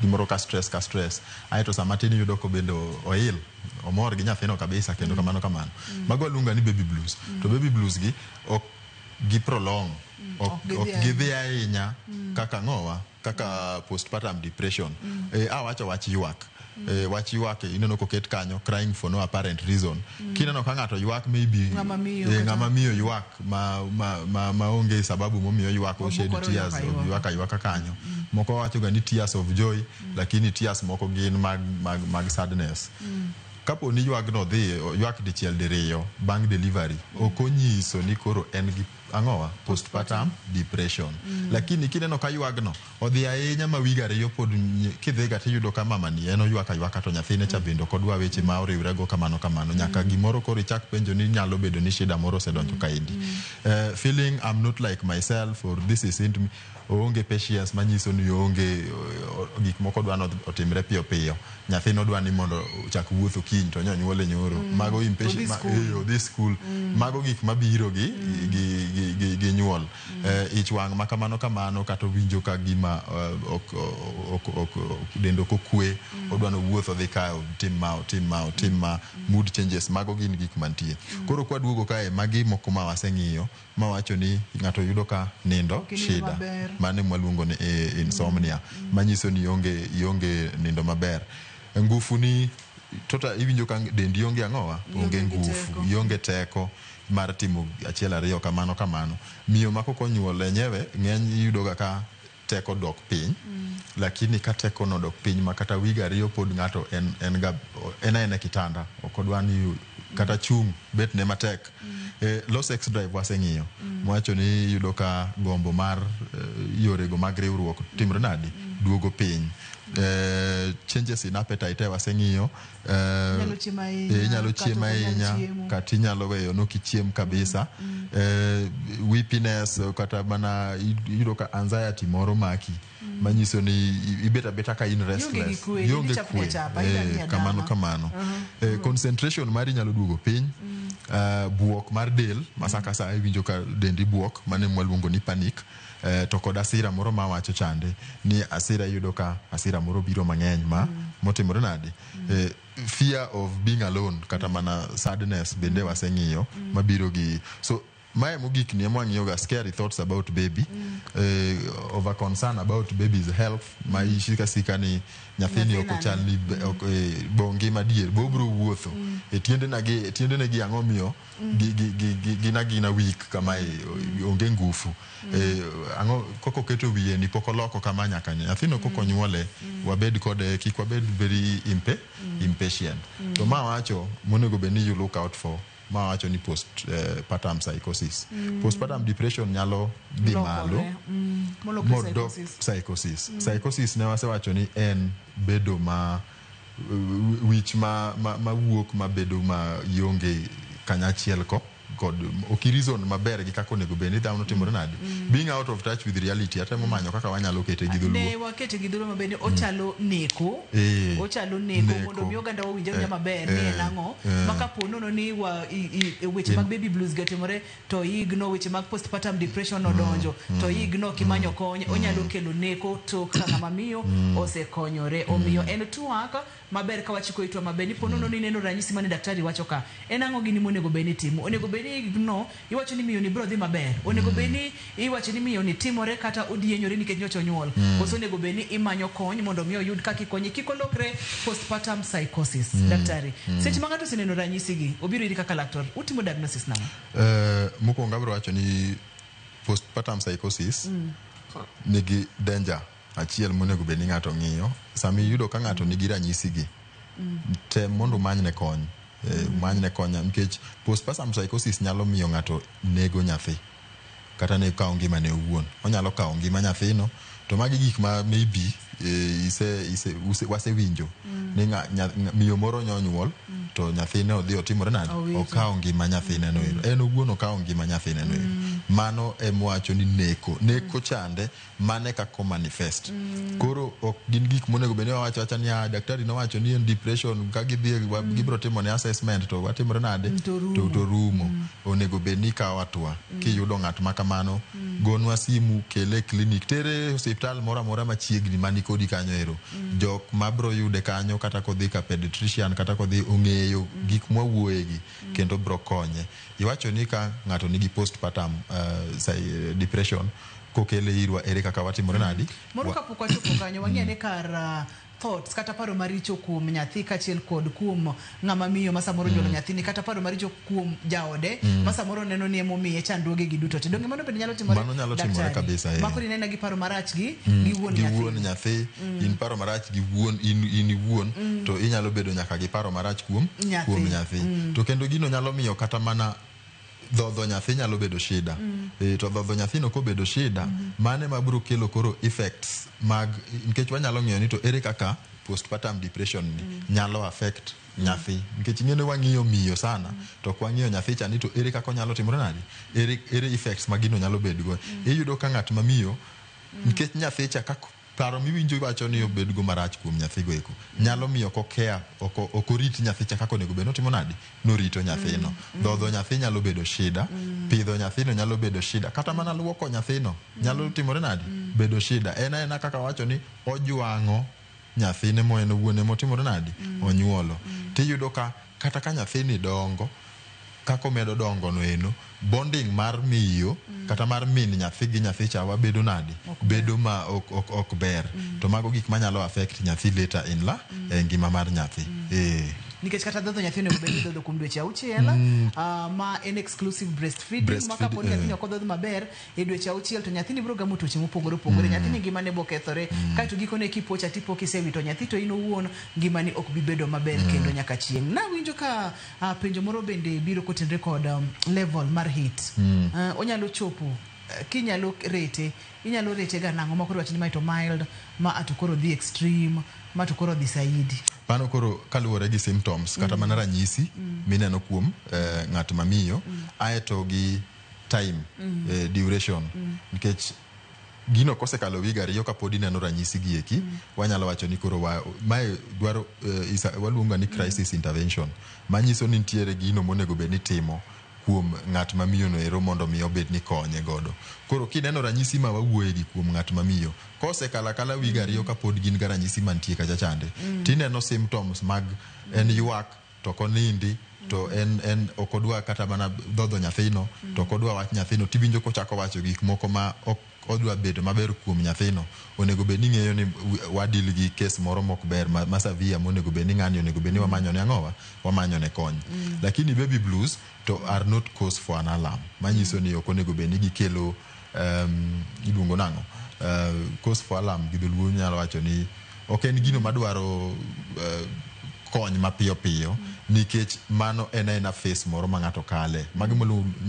Speaker 2: gimoro ka stress aeto sama tin iyudo ko bende oil omor gi nyathino kabisa kendo kamano kamano mago waluongo ni baby blues to baby blues gi ok gi prolong ok gidhi ahinya kaka ng'owa kaka postpartum depression awacho wach ywak Wach ywak ineno koket kanyo, crying for no apparent reason. Kineno ka ng'ato ywak, maybe
Speaker 1: Ng'ama miyo kata-
Speaker 2: ng'ama miyo ywak ma onge sababu momiyo ywak, o shed
Speaker 1: Obukore
Speaker 2: tears,
Speaker 1: oywak aywaka.
Speaker 2: Ywak aywaka kanyo. Moko wacho ga ni tears of joy, lakini tears moko gin mag sadness. Kapo ni ywagno dhi ywak dichiel diriyo bang' delivery, ok onyiso ni koro en gi ang'owa postpartum depression. Lakini kineno ka ywagno odhi ahinya ma wige 2 pod kidhiga tiyudo ka mama ni en oywak aywaka to nyathine cha bende ok odwa weche ma oriwrego kamano kamano, nyaka gimoro koro ichak penjo ni nyalo bedo ni shida moro osedonjo kaendi. Feeling I'm not like myself or this isn't me, oonge patience, manyiso ni oonge gik moko dwa ni otimre piyo piyo. Nyathino dwa ni mondo ochak wuotho kiny to nyonyuole nyoro. Mago impatient
Speaker 1: Odhi school.
Speaker 2: Odhi school. Mago gik mabiro gi nyuol. Ich wang' ma kamano kamano, kata owinjo ka gima ok dende ok okwe, odwa ni owuoth odhi ka, otim ma, otim ma, otim ma. Mood changes, mago gin gik mantie. Koro kwaduogo kae, magi moko ma waseng'iyo mawacho ni ng'ato yudo ka nindo
Speaker 1: Ok inind
Speaker 2: shida
Speaker 1: maber.
Speaker 2: Mano mwaluongo ni insomnia, manyiso ni ionge nindo maber. Ngufu ni tota iwinjo ka dendi onge ang'owa, onge
Speaker 1: Ionge gi
Speaker 2: ngufu,
Speaker 1: teko.
Speaker 2: Ionge teko mar timo achiel ariyo kamano kamano. Miyo ma kok onyuol enyewe ng'eny iyudo ga ka teko dok piny. Lakini ka teko no dok piny ma kata wige 2 pod ng'ato en ga en aena e kitanda, ok odwa ni kata chung' bet ne matek. Low sex drive waseng'iyo. Mwacho ni iyudo ka gombo mar yorego mag riwruok timre nadi, duogo piny. Changes in appetite waseng'iyo.
Speaker 1: Inyalo chiemo ahinya,
Speaker 2: inyalo
Speaker 1: kata
Speaker 2: chiemo
Speaker 1: ok inyal
Speaker 2: ahinya,
Speaker 1: chiemo.
Speaker 2: Kata inyalo weyo nok ichiem kabisa. Weepiness, kata mana iyudo ka anxiety moro maki, manyiso ni ibet abeta ka in
Speaker 1: Ionge gi
Speaker 2: restless.
Speaker 1: kwe,
Speaker 2: Ionge
Speaker 1: ichapni
Speaker 2: kwe.
Speaker 1: achapa, idang'ni adama.
Speaker 2: Kamano kamano. Concentration mari nyalo duogo piny. Buok mar del ma sa ka sa iwinjo ka dendi buok, mano ema waluongo ni panic. To kod asira moro ma wacho chande ni asira iyudo ka asira moro biro mang'eny ma motimore nade. Fear of being alone kata mana sadness bende waseng'iyo mabiro gi. So mae mogik ni ema wang'iyo ga scary thoughts about baby, over concern about baby's health, ma isika sika ni nyathini ok ochal ni ok, bo ngima dier bo obiro wuotho e tiendena gi tiendene gi ang'o miyo gi gin agina weak kamae, onge ngufu. Ang'o koko keto wiye ni pok oloko kama nyaka nyathino koko nyuole wabed kode, kik wabed very impatient. To ma wacho monego bed ni you look out for, ma wacho ni post partum psychosis. Postpartum depression nyalo dhi malo
Speaker 1: Lokore. Molokre
Speaker 2: modok
Speaker 1: psychosis.
Speaker 2: Psychosis. Psychosis ne wasewacho ni en bedo ma wich ma wuok ma bedo ma ionge kanyachiel ko kod ok reason maber gi kaka onego bed ni dhano timore nade, being out of touch with reality. Atemo manyo kaka wanyalo kete gi
Speaker 1: Ne
Speaker 2: dholuo.
Speaker 1: wakete gi dholuo maber ni ochalo neko. Ochalo neko
Speaker 2: Neko.
Speaker 1: mondo mi oganda wawinj awinja maber ni en ang'o ma kapo nono ni wa weche mag baby blues gi otimore to igno weche mag postpartum depression odonjo to igno kimanyo kony onyalo kelo neko tok ka ng'ama miyo osekonyore. Omiyo en twak maber ka wachiko itwa maber ni po nono ni neno ranyisi mane daktari wacho ka en ang'o gini monego bed ni timo. Onego bed ni igno iwacho ni miyo ni biro dhi maber, onego bed ni iwacho ni miyo ni timore kata odienyore nikech nyocha onyuol, koso onego bed ni imanyo kony mondo mi oyud kaka ikonye kik olokre postpartum psychosis. Daktari, seche ma ng'ato oseneno ranyisi gi obiro iri kaka laktar, utimo diagnosis nang'o?
Speaker 2: Mokwongo abiro wacho ni postpartum psychosis nigi danger achiel monego bed ni ng'ato ng'iyo. Sama iyudo ka ng'ato nigi ranyisi gi, tem mondo umanyne kony. Umanyne kony nikech postpartum psychosis nyalo miyo ng'ato nego nyathi kata ne kawo ngimane owuon. Onyalo kawo ngima nyathino. To magi gik ma maybe wasewinjo ni miyo moro nyonyuol to nyathine odhi otimore nade,
Speaker 1: Owito.
Speaker 2: okawo ngima nyathine no ero, en owuon okawo ngima nyathine no ero. Mano emwacho ni neko chande mane kaka manifest. Koro ok gin gik monego bed ni wawacho awacha ni, "Ah, daktari nowacho ni en depression," ka gidhi gibiro timo ne assessment to watimore nade
Speaker 1: To rumo.
Speaker 2: To rumo. Onego bed ni ikawo hatua. Kiyudo ng'at ma kamano, gonwa simu, kele e clinic, tere e osiptal moro amora machiegni mani kodi kanyo ero. Jok mabro yude kanyo, kata kodhi ka pediatrician kata kodhi ong'eyo gik mwawuoye gi kendo bro konye. Iwacho ni ka ng'ato nigi postpartum depression kokele irwa, ere kaka watimore nadi?
Speaker 1: Moro kapok wachopo kanyo, wang'e ane kar thoughts kata paro maricho kuom nyathi kaachiel kod kuom ng'ama miyo ma samoro onyuolo nyathini, kata paro maricho kuom jaode ma samoro neno ni emomiye chandruoge gi duto te. Donge mano bende nyalo timore?
Speaker 2: Mano nyalo timore
Speaker 1: daktari?
Speaker 2: Kabisa, eh.
Speaker 1: Ma koro inena gi paro marach gi gi wuon
Speaker 2: gi
Speaker 1: nyathi.
Speaker 2: Wuon nyathi. In paro marach gi wuon in iwuon, to inyalo bedo nyaka gi paro marach kuom
Speaker 1: Nyathi.
Speaker 2: Kuom nyathi. To kendo gino nyalo miyo kata mana dhodho nyathi nyalo bedo shida. To dhodho nyathino kobedo shida, mane mabiro kelo koro effects mag, nikech wanyalo ng'iyo ni to ere kaka postpartum depression ni nyalo affect nyathi, nikech ing'e ni wang'iyo miyo sana, to ok wang'iyo nyathi cha ni to ere kaka onyalo timore nade, ere effects ma gino nyalo bedgo. Iyudo ka ng'at ma miyo, nikech nyathi cha kak paro miwinjo wacho ni obedgo marach kuom nyathigo eko, nyalo miyo ok okea, ok orit nyathi cha kaka onego bed notimo nade norito nyathino. Dhodho nyathi nyalo bedo shida, pidho nyathino nyalo bedo shida, kata mana luoko nyathino nyalo timore nade bedo shida. En aena kaka wacho ni ojwang'o nyathine mo en owuon emotimore nade onyuolo. Tiyudo ka kata ka nyathini dongo, kaka omedo dongo no eno, bonding mar miyo kata mar min nyathi gi nyathi cha wabedo nade bedo ma ok ber. To mago gik manyalo affect nyathi later in la e ngima mar nyathi, eh.
Speaker 1: Nikech kata dhodho nyathi onego bed ni idhodho kuom dweche 6, ma en exclusive breastfeeding, ma kapo ni nyathini ok odhodh maber e dweche 6, to nyathini biro gamo tuoche mopogore opogore, nyathini ngimane bo kethore, kaeto gikone kipocha tipo kisewito nyathi, to in owuon ngimani ok bi bedo maber kendo nyaka chieng'. Nawinjo ka penjo moro bende biro kotenre kod level mar heat. Onyalo chopo, kinyalo rate, inyalo rate ga nang'o ma koro wach ni mae to mild, ma to koro dhi extreme, ma to koro dhi saidi?
Speaker 2: Mano koro kaluwore gi symptoms kata mana ranyisi mineno kuom ng'at ma miyo, aeto gi time, duration, nikech gino kosekalo wig 2 kapod ineno ranyisi gi eki, wanyalo wacho ni koro mae dwaro waluongo ni crisis intervention, manyiso ni nitiere gino monego bed ni timo kuom ng'at ma miyo no ero mondo mi obed ni konye godo. Koro kineno ranyisi ma wawuoye gi kuom ng'at ma miyo kosekalo akala wig 2 kapod gin ga ranyisi mantie kacha chande, tineno symptoms mag en ywak to ok onindi, to en ok odwa kata mana dhodho nyathino, to ok odwa wach nyathino, tiwinjo kochako wacho gik moko ma ok odwa bedo maber kuom nyathino, onego bed ni ng'eyo ni wadil gi kes moro mok ber ma severe, monego bed ni ng'ani onego bed ni wamanyone ang'owa wamanyone kony. Lakini baby blues to are not cause for an alarm, manyiso ni ok onego bed ni gikelo iluongo nang'o, cause for alarm gi dholuo nyalo wacho ni ok en gino madwaro kony mapiyo piyo, nikech mano en aena phase moro ma ng'ato kale. Magi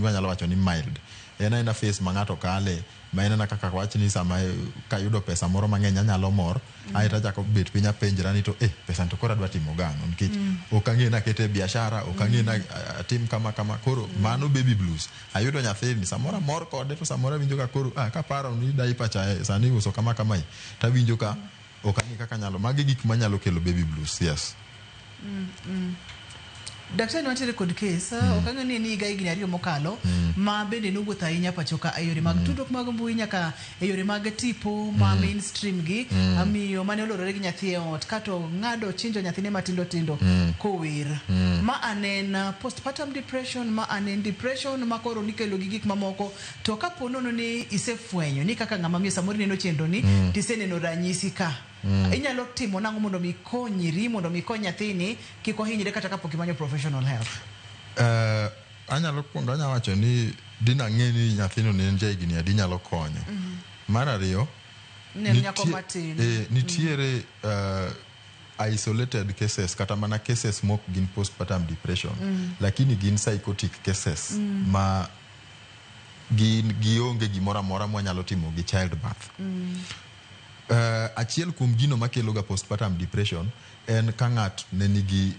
Speaker 2: wanyalo wacho ni mild, en aena phase ma ng'ato kale, ma en aena kaka wach ni sama kayudo pesa moro mang'eny anyalo mor, aeto achako bet piny apenjra ni to pesa ni to koro adwa timo gang'o, nikech ok ang'e ni akete e biashara, ok ang'e ni atim kama kama. Koro mano baby blues. Ayudo nyathini, samoro amor kode, to samoro awinjo ka koro kaparo ni diaper cha sani iuso kama kamae, tawinjo ka ok ang'e kaka nyalo. Magi gik manyalo kelo baby blues, yes.
Speaker 1: Daktari, wantiere kod kes, ok ang'eyo ni en higa higni 2 mokalo, ma bende nowuotho ahinya pacho ka e yore mag tudruok mag mbui nyaka e yore mag tipo ma mainstream gi, miyo mane olorore gi nyathi e ot kato ng'ado chinjo nyathine matindo tindo kower. Ma anen postpartum depression, ma anen depression ma koro nikelo gi gik mamoko. To kapo nono ni isefwenyo ni kaka ng'ama miyo samoro ineno chenro ni, tiseneno ranyisi ka, inyalo timo nang'o mondo mi konyri, mondo mi kony nyathini kik ohinyre kata kapok imanyo professional help?
Speaker 2: Anyalo kuongo anyalo wacho ni dina ng'e ni nyathino ne en jahigni adi nyalo konyo. Mar ariyo,
Speaker 1: Ne en nyako matin.
Speaker 2: Nitiere isolated cases kata mana cases mok gin postpartum depression, lakini gin psychotic cases ma gin gionge gimoro amora mwanyalo timo gi childbirth. Achiel kuom gino makelo ga postpartum depression en ka ng'at ne nigi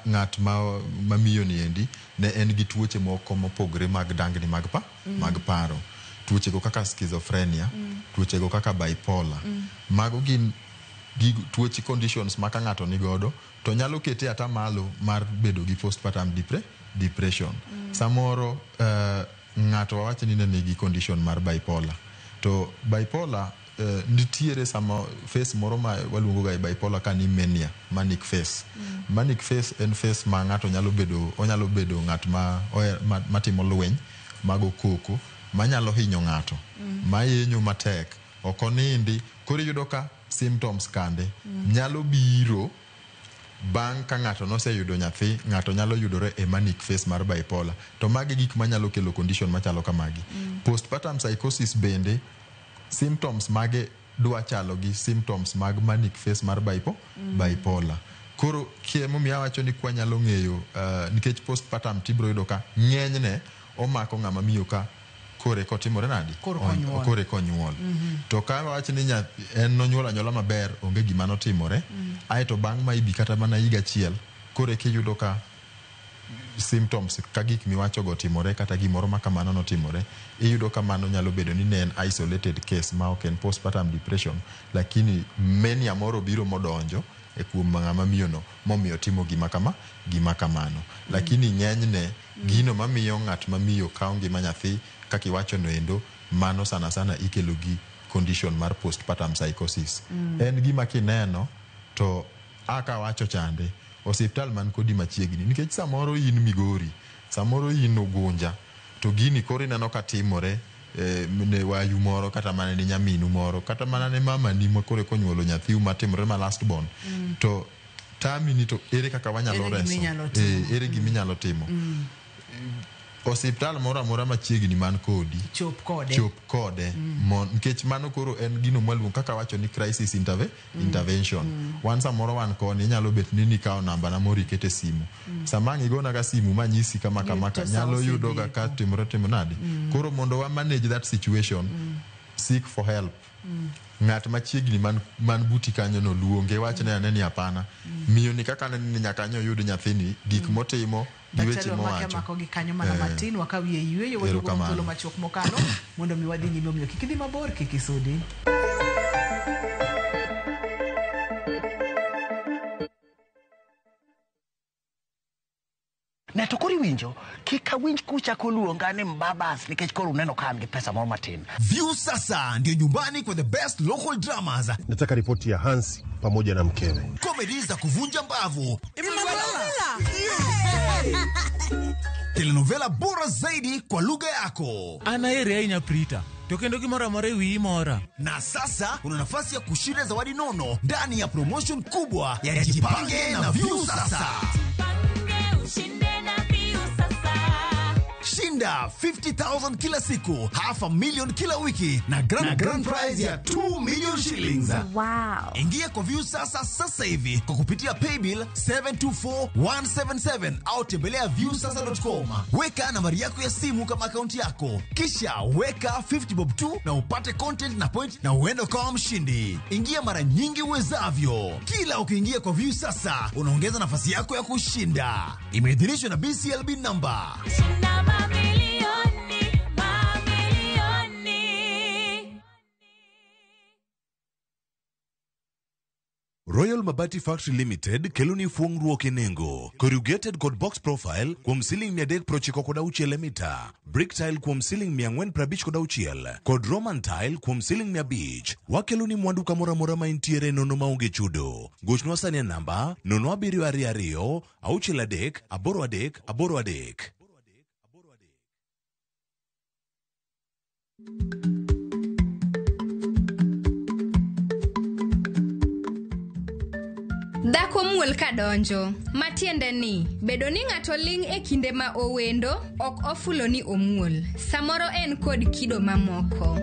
Speaker 2: ng'at ma miyo ni endi ne en gi tuoche moko mopogore mag dangni mag paro, tuoche go kaka schizophrenia, tuoche go kaka bipolar. Mago gin gig tuoche, conditions ma ka ng'ato ni godo to nyalo kete ata malo mar bedo gi postpartum depression. Samoro ng'ato wawach ni ne nigi condition mar bipolar, to bipolar nitiere sama phase moro ma waluongo ga e bipolar ka ni mania, manic phase. Manic phase en phase ma ng'ato nyalo bedo, onyalo bedo ng'at ma matimo lweny mago koko manyalo hinyo ng'ato, ma yenyo matek, ok onindi. Koro iyudo ka symptoms kande nyalo biro bang' ka ng'ato noseyudo nyathi. Ng'ato nyalo yudore e manic phase mar bipolar, to magi gik manyalo kelo condition machalo kamagi. Postpartum psychosis bende symptoms mage dwa chalo gi symptoms mag manic phase mar bipolar. Koro emomiyo awacho ni kwanyalo ng'eyo, nikech postpartum tibiro yudo ka ng'enyne omako ng'ama miyo ka kore kotimore nadi?
Speaker 1: Koro konyuol.
Speaker 2: Kore konyuol. To ka wach ni en nonyuol anyuola maber, onge gima notimore, aeto bang' maybe kata mana higa achiel kore kiyudo ka symptoms ka gik miwachogo timore, kata gimoro ma kamano notimore, iyudo ka mano nyalo bedo ni ne en isolated case ma ok en postpartum depression, lakini mania moro biro modonjo e kuom ng'ama miyo no momiyo timo gima kama, gima kamano. Lakini ng'enyne gino mamiyo ng'at mamiyo kawo ngima nyathi kaka iwacho no endo, mano sana sana ikelo gi condition mar postpartum psychosis. En gima kineno to aka wacho chande osiptal man kodi machiegni, nikech samoro in Migori, samoro in Ugunja, to gini koro ineno ka timore ne wayu moro, kata mana ne nyaminu moro, kata mana ne mamani ma koro konyuolo nyathiu matimore ma last born, to tami ni to ere kaka wanyalo
Speaker 1: Ere gima
Speaker 2: reso
Speaker 1: inyalo timo?
Speaker 2: Ere gima inyalo timo? Osiptal moro amora machiegni man kodi,
Speaker 1: chop kode.
Speaker 2: Chop kode. Nikech mano koro en gino mwaluongo kaka wacho ni crisis intervention. Wan samoro wan koni, inyalo bet ni nikawo namba na moro ikete simu. Sama ang' igona ga simu manyisi kama kama ka
Speaker 1: To sa
Speaker 2: nyalo yudo ga
Speaker 1: osedhi.
Speaker 2: Ka timore timo nadi. Koro mondo wa manage that situation, seek for help. Ng'at machiegni man buti kanyo no, luonge, wachne ane ni hapana, miyo ni kaka aneno ni nyaka nyo yud nyathini, gik motimo gi weche
Speaker 1: Daktari, wamake
Speaker 2: mowacho.
Speaker 1: amako gi kanyo mana matin, wakawie yueyo, waduogo
Speaker 2: Erokamano.
Speaker 1: thuolo machuok mokalo mondo mi wadhi nyime. Omiyo kik idhi mabor, kik isudi.
Speaker 11: Ne to koro iwinjo kik awinj kuchako luonga ni mbabas, nikech koro uneno ka an gi pesa moro matin.
Speaker 4: View sasa ndio nyumbani kwa the best local dramas,
Speaker 12: Nataka ripoti ya Hansi pamoja na mkewe.
Speaker 4: Comedy za kuvunja mbavu, telenovela bora zaidi kwa lugha yako.
Speaker 13: An aheri ahinya Prita, to kendo gimoro amora e wiyi mora.
Speaker 4: Na sasa una nafasi ya kushinda zawadi nono ndani ya promotion kubwa ya Jipange na View Sasa. Shinda 50,000 kila siku, half a million kila wiki na grand prize ya 2 million shillings.
Speaker 3: Wow.
Speaker 4: Ingia kwa View Sasa sasa hivi kwa kupitia paybill 724177 au tembelea viewsasa.com. Weka nambari yako ya simu kama akaunti yako, kisha weka 50 bob tu na upate content na point na uende ukawa mshindi. Ingia mara nyingi uwezavyo. Kila ukiingia kwa View Sasa unaongeza nafasi yako ya kushinda. Imeidhinishwa na BCLB number.
Speaker 3: Shinda mamilioni, mamilioni.
Speaker 5: Royal Mabati Factory Limited keloni fuong'ruok e nengo. Corrugated kod box profile kuom siling 396 e mita, brick tile kuom siling 456 kod Roman tile kuom siling 500. Wakeloni mwandu kamoro amora ma intiere nono maonge chudo. Gochnwa sani e namba 0722 63 83 83.
Speaker 10: Dhako muol ka donjo, matiende ni bedo ni ng'ato ling' e kinde ma owendo ok ofulo ni omuol. Samoro en kod kido mamoko.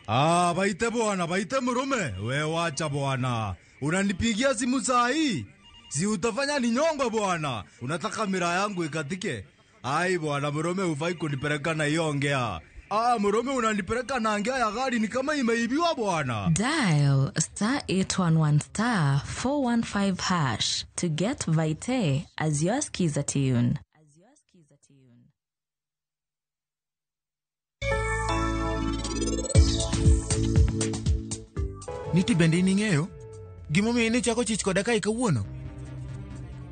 Speaker 14: Ah, baite bwana, baite mrume. We wacha bwana. Unanipigia simu saa hii? Si utafanya ninyongwe bwana. Unataka mira yangu ikatike? Ai bwana, mrume hufai kunipeleka na hiyo ongea. Ah, mrume unanipeleka na ngea ya gari ni kama imeibiwa bwana.
Speaker 3: Dial star 811 star 415 hash to get Vite as your skiza tune.
Speaker 13: Niti bende in ing'eyo gimomiyo in ichako chich koda kae kawuono?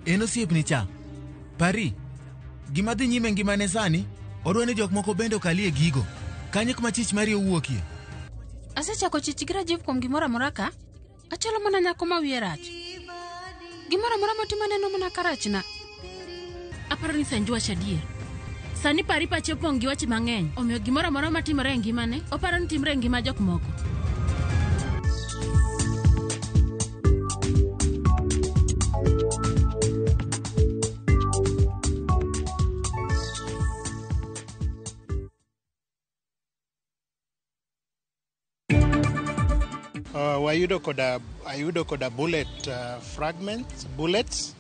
Speaker 13: En osiepni cha pari gima dhi nyime ngimane sani, odwa ni jok moko bende okalie gigo kanyo kuma chich mari owuokie.
Speaker 15: Asechako chich gi Rajiv kuom gimoro amora ka. Achalo mana nyako ma wiye rach. Gimoro amora motimo aneno mana ka rachna. Aparo ni Sanju wacho adier. Sani pari pache opong' gi weche mang'eny. Omiyo gimoro amora matimore e ngimane, oparo ni timre e ngima jok moko.
Speaker 16: Wayudo koda ayudo koda bullet fragments bullets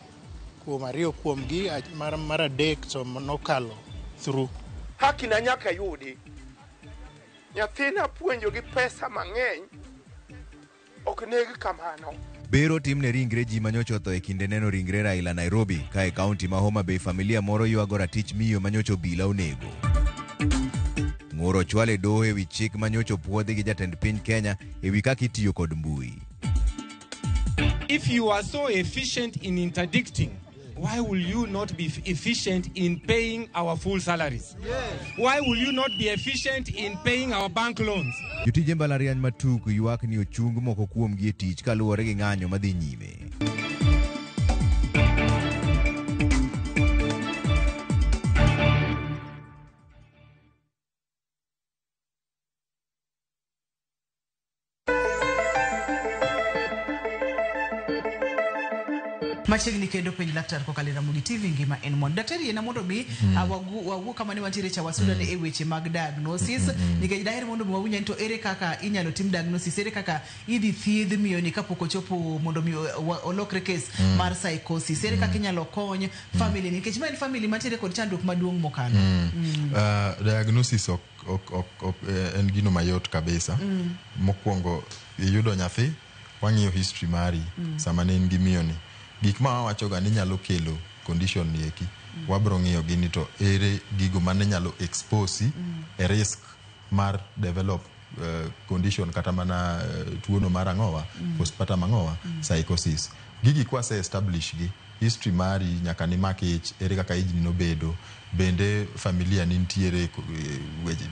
Speaker 16: kuom ariyo kuomgi mar adek to nokalo through.
Speaker 17: Haki na nyaka yudi. Nyathina puonjo gi pesa mang'eny ok neg kamano.
Speaker 18: Bero timne ringre ji manyocha otho e kinde neno ringre Raila Nairobi ka e kaunti ma Homa Bay familia moro ywago ratich miyo manyocha obila onego. Ng'ur ochwal e doho ewi chik manyocha opuodhi gi jatend piny Kenya ewi kaka itiyo kod mbui.
Speaker 19: If you are so efficient in interdicting, why will you not be efficient in paying our full salaries? Why will you not be efficient in paying our bank loans?
Speaker 18: Jotije mbalariany ma Tuk ywak ni ochung moko kuomgi e tich kaluwore gi ng'anyo madhi nyime.
Speaker 1: Machiegni kendo Penj Laktar kokalo e Ramogi TV ngima en mwandu. Daktari yiena mondo mi wawuo kama ne wantiere cha wasudane e weche mag diagnosis nikech daher mondo mi wawinj ni to ere kaka inyalo tim diagnosis, ere kaka idhi thiedh miyo ni kapok ochopo mondo mi olokre case mar psychosis, ere kaka inyalo kony family nikech ma en family mantiere kod chandruok maduong' mokalo.
Speaker 2: Diagnosis ok en gino mayot kabisa. Mokwongo iyudo nyathi, wang'iyo history mari sama ne in gi miyo ni. Gik ma wawacho ga ni nyalo kelo condition ni eki, wabro ng'iyo gi ni to ere gigo mane nyalo expose e risk mar develop condition kata mana tuono mar ang'owa, postpartum ang'owa, psychosis. Gigi kwase establish gi history mari nyaka ni mak ich, ere kaka ijni nobedo, bende familia ni nitiere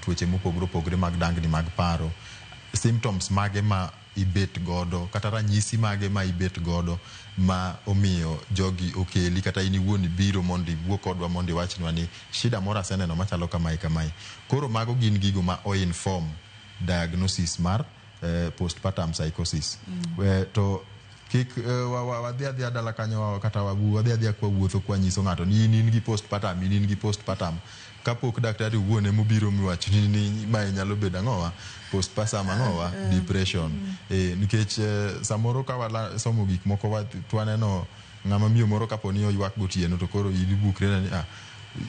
Speaker 2: tuoche mopogore opogore mag dangni mag paro, symptoms mage ma ibet godo kata ranyisi mage ma ibet godo ma omiyo jogi okeli kata in iwuon ibiro mondo iwuo kodwa mondo iwachnwa ni shida moro aseneno machalo kamae kamae. Koro mago gin gigo ma o-inform diagnosis mar postpartum psychosis. To kik wadhi adhiya dala kanyo kata wadhi adhiya kwawuotho kwanyiso ng'ato ni in gi postpartum, in gi postpartum, kapok daktari owuon emobiro miwacho ni mae nyalo bedo ang'owa, postpartum ang'owa, depression. Nikech samoro ka wasomo gik moko to waneno ng'ama miyo moro kapo ni oywak gotieno to koro in ibukri ni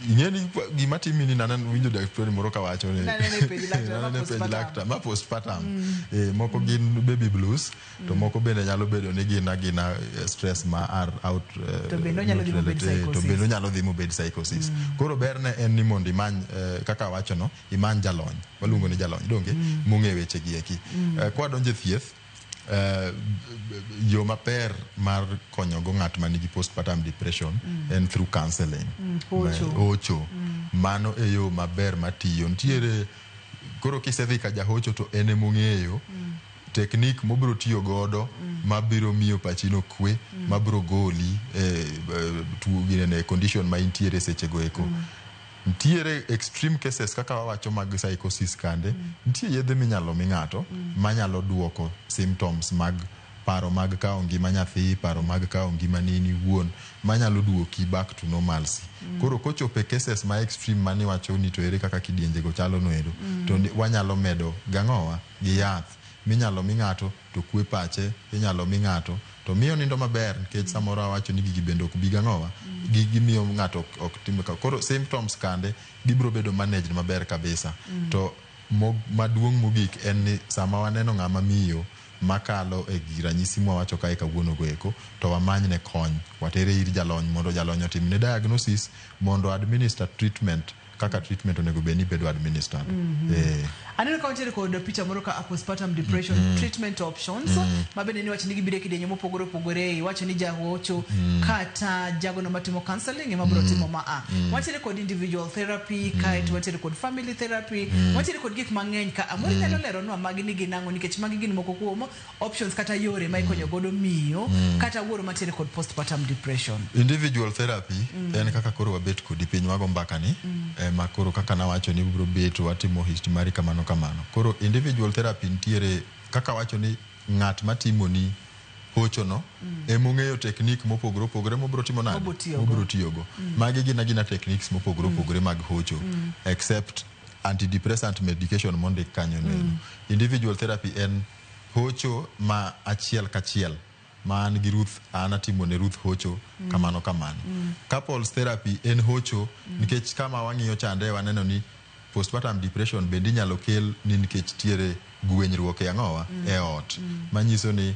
Speaker 2: ing'e ni gima timi ni naneno winjo daktari moro kawacho ni
Speaker 1: Naneno e penj laktar ma
Speaker 2: naneno e penj
Speaker 1: postpartum.
Speaker 2: laktar ma postpartum. Moko gin baby blues to moko bende nyalo bedo ni gin agina stress ma are out
Speaker 1: To bende onyalo dhi
Speaker 2: not
Speaker 1: mobed
Speaker 2: related, to
Speaker 1: psychosis.
Speaker 2: bende onyalo dhi mobed psychosis. Koro berne en ni mondo imany kaka awacho no, imany jalony, waluongo ni jalony donge, mong'e weche gi eki. Kwadonjo e thieth, yo maber mar konyogo ng'at manigi postpartum depression en through counseling.
Speaker 1: Hocho.
Speaker 2: Hocho. Mano e yo maber matiyo. Nitiere koro kisedhi ka jahocho to en emong'eyo technique mobiro tiyo godo mabiro miyo pachino kwe, mabiro goli e tuo ginene condition ma intiere seche go eko. Nitiere extreme cases kaka wawacho mag psychosis kande, nitie yedhe minyalo mi ng'ato manyalo duoko symptoms mag paro mag kawo ngima nyathi, paro mag kawo ngima ni in iwuon, manyalo duoki back to normalcy. Koro kochopo e cases ma extreme maniwacho ni to ere kaka kidienje go chalo noero, to wanyalo medo gang'owa gi yath minyalo mi ng'ato to kwe pache, inyalo mi ng'ato to miyo nindo maber nikech samoro awacho ni gigi bende ok bi gang'owa, gigi miyo ng'ato ok tim koro symptoms kande gibiro bedo managed maber kabisa. To maduong' mogik en ni sama waneno ng'ama miyo makalo e gi ranyisi mwawacho kae kawuono go eko, to wamanyne kony, watere ir jalony mondo jalony otimne diagnosis mondo administer treatment kaka treatment onego bed ni bedo administered.
Speaker 1: Aneno ka wantiere kod picha moro ka, postpartum depression treatment options, ma bende niwacho ni gibiro e kidienje mopogore opogore. Iwacho ni jahocho kata jagono matimo counseling ema biro timo ma a. Wantiere kod individual therapy, kaeto wantiere kod family therapy, wantiere kod gik mang'eny ka. Amoro inyalo leronwa magi ni gin ang'o, nikech magi gin moko kuom options kata yore ma ikonyo godo miyo kata wuoro mantiere kod postpartum depression.
Speaker 2: Individual therapy en kaka koro wabet kodi piny, wago mbaka ni ema koro kaka nawacho ni biro bet watimo history mari kamano kamano. Koro individual therapy nitiere kaka wacho ni ng'at matimoni hochono emong'eyo technique mopogore opogore mobiro timo nade.
Speaker 1: Mobiro tiyogo.
Speaker 2: Mobiro tiyogo. Magi gin agina techniques mopogore opogore mag hocho, except antidepressant medication mondik kanyo no. Individual therapy en hocho ma achiel kachiel ma an gi Ruth, an atimo ne Ruth hocho kamano kamano. Couples therapy en hocho nikech kama wang'iyo chande waneno ni postpartum depression bende inyalo kel ni nikech tiere gwenyruok e ang'owa e ot, manyiso ni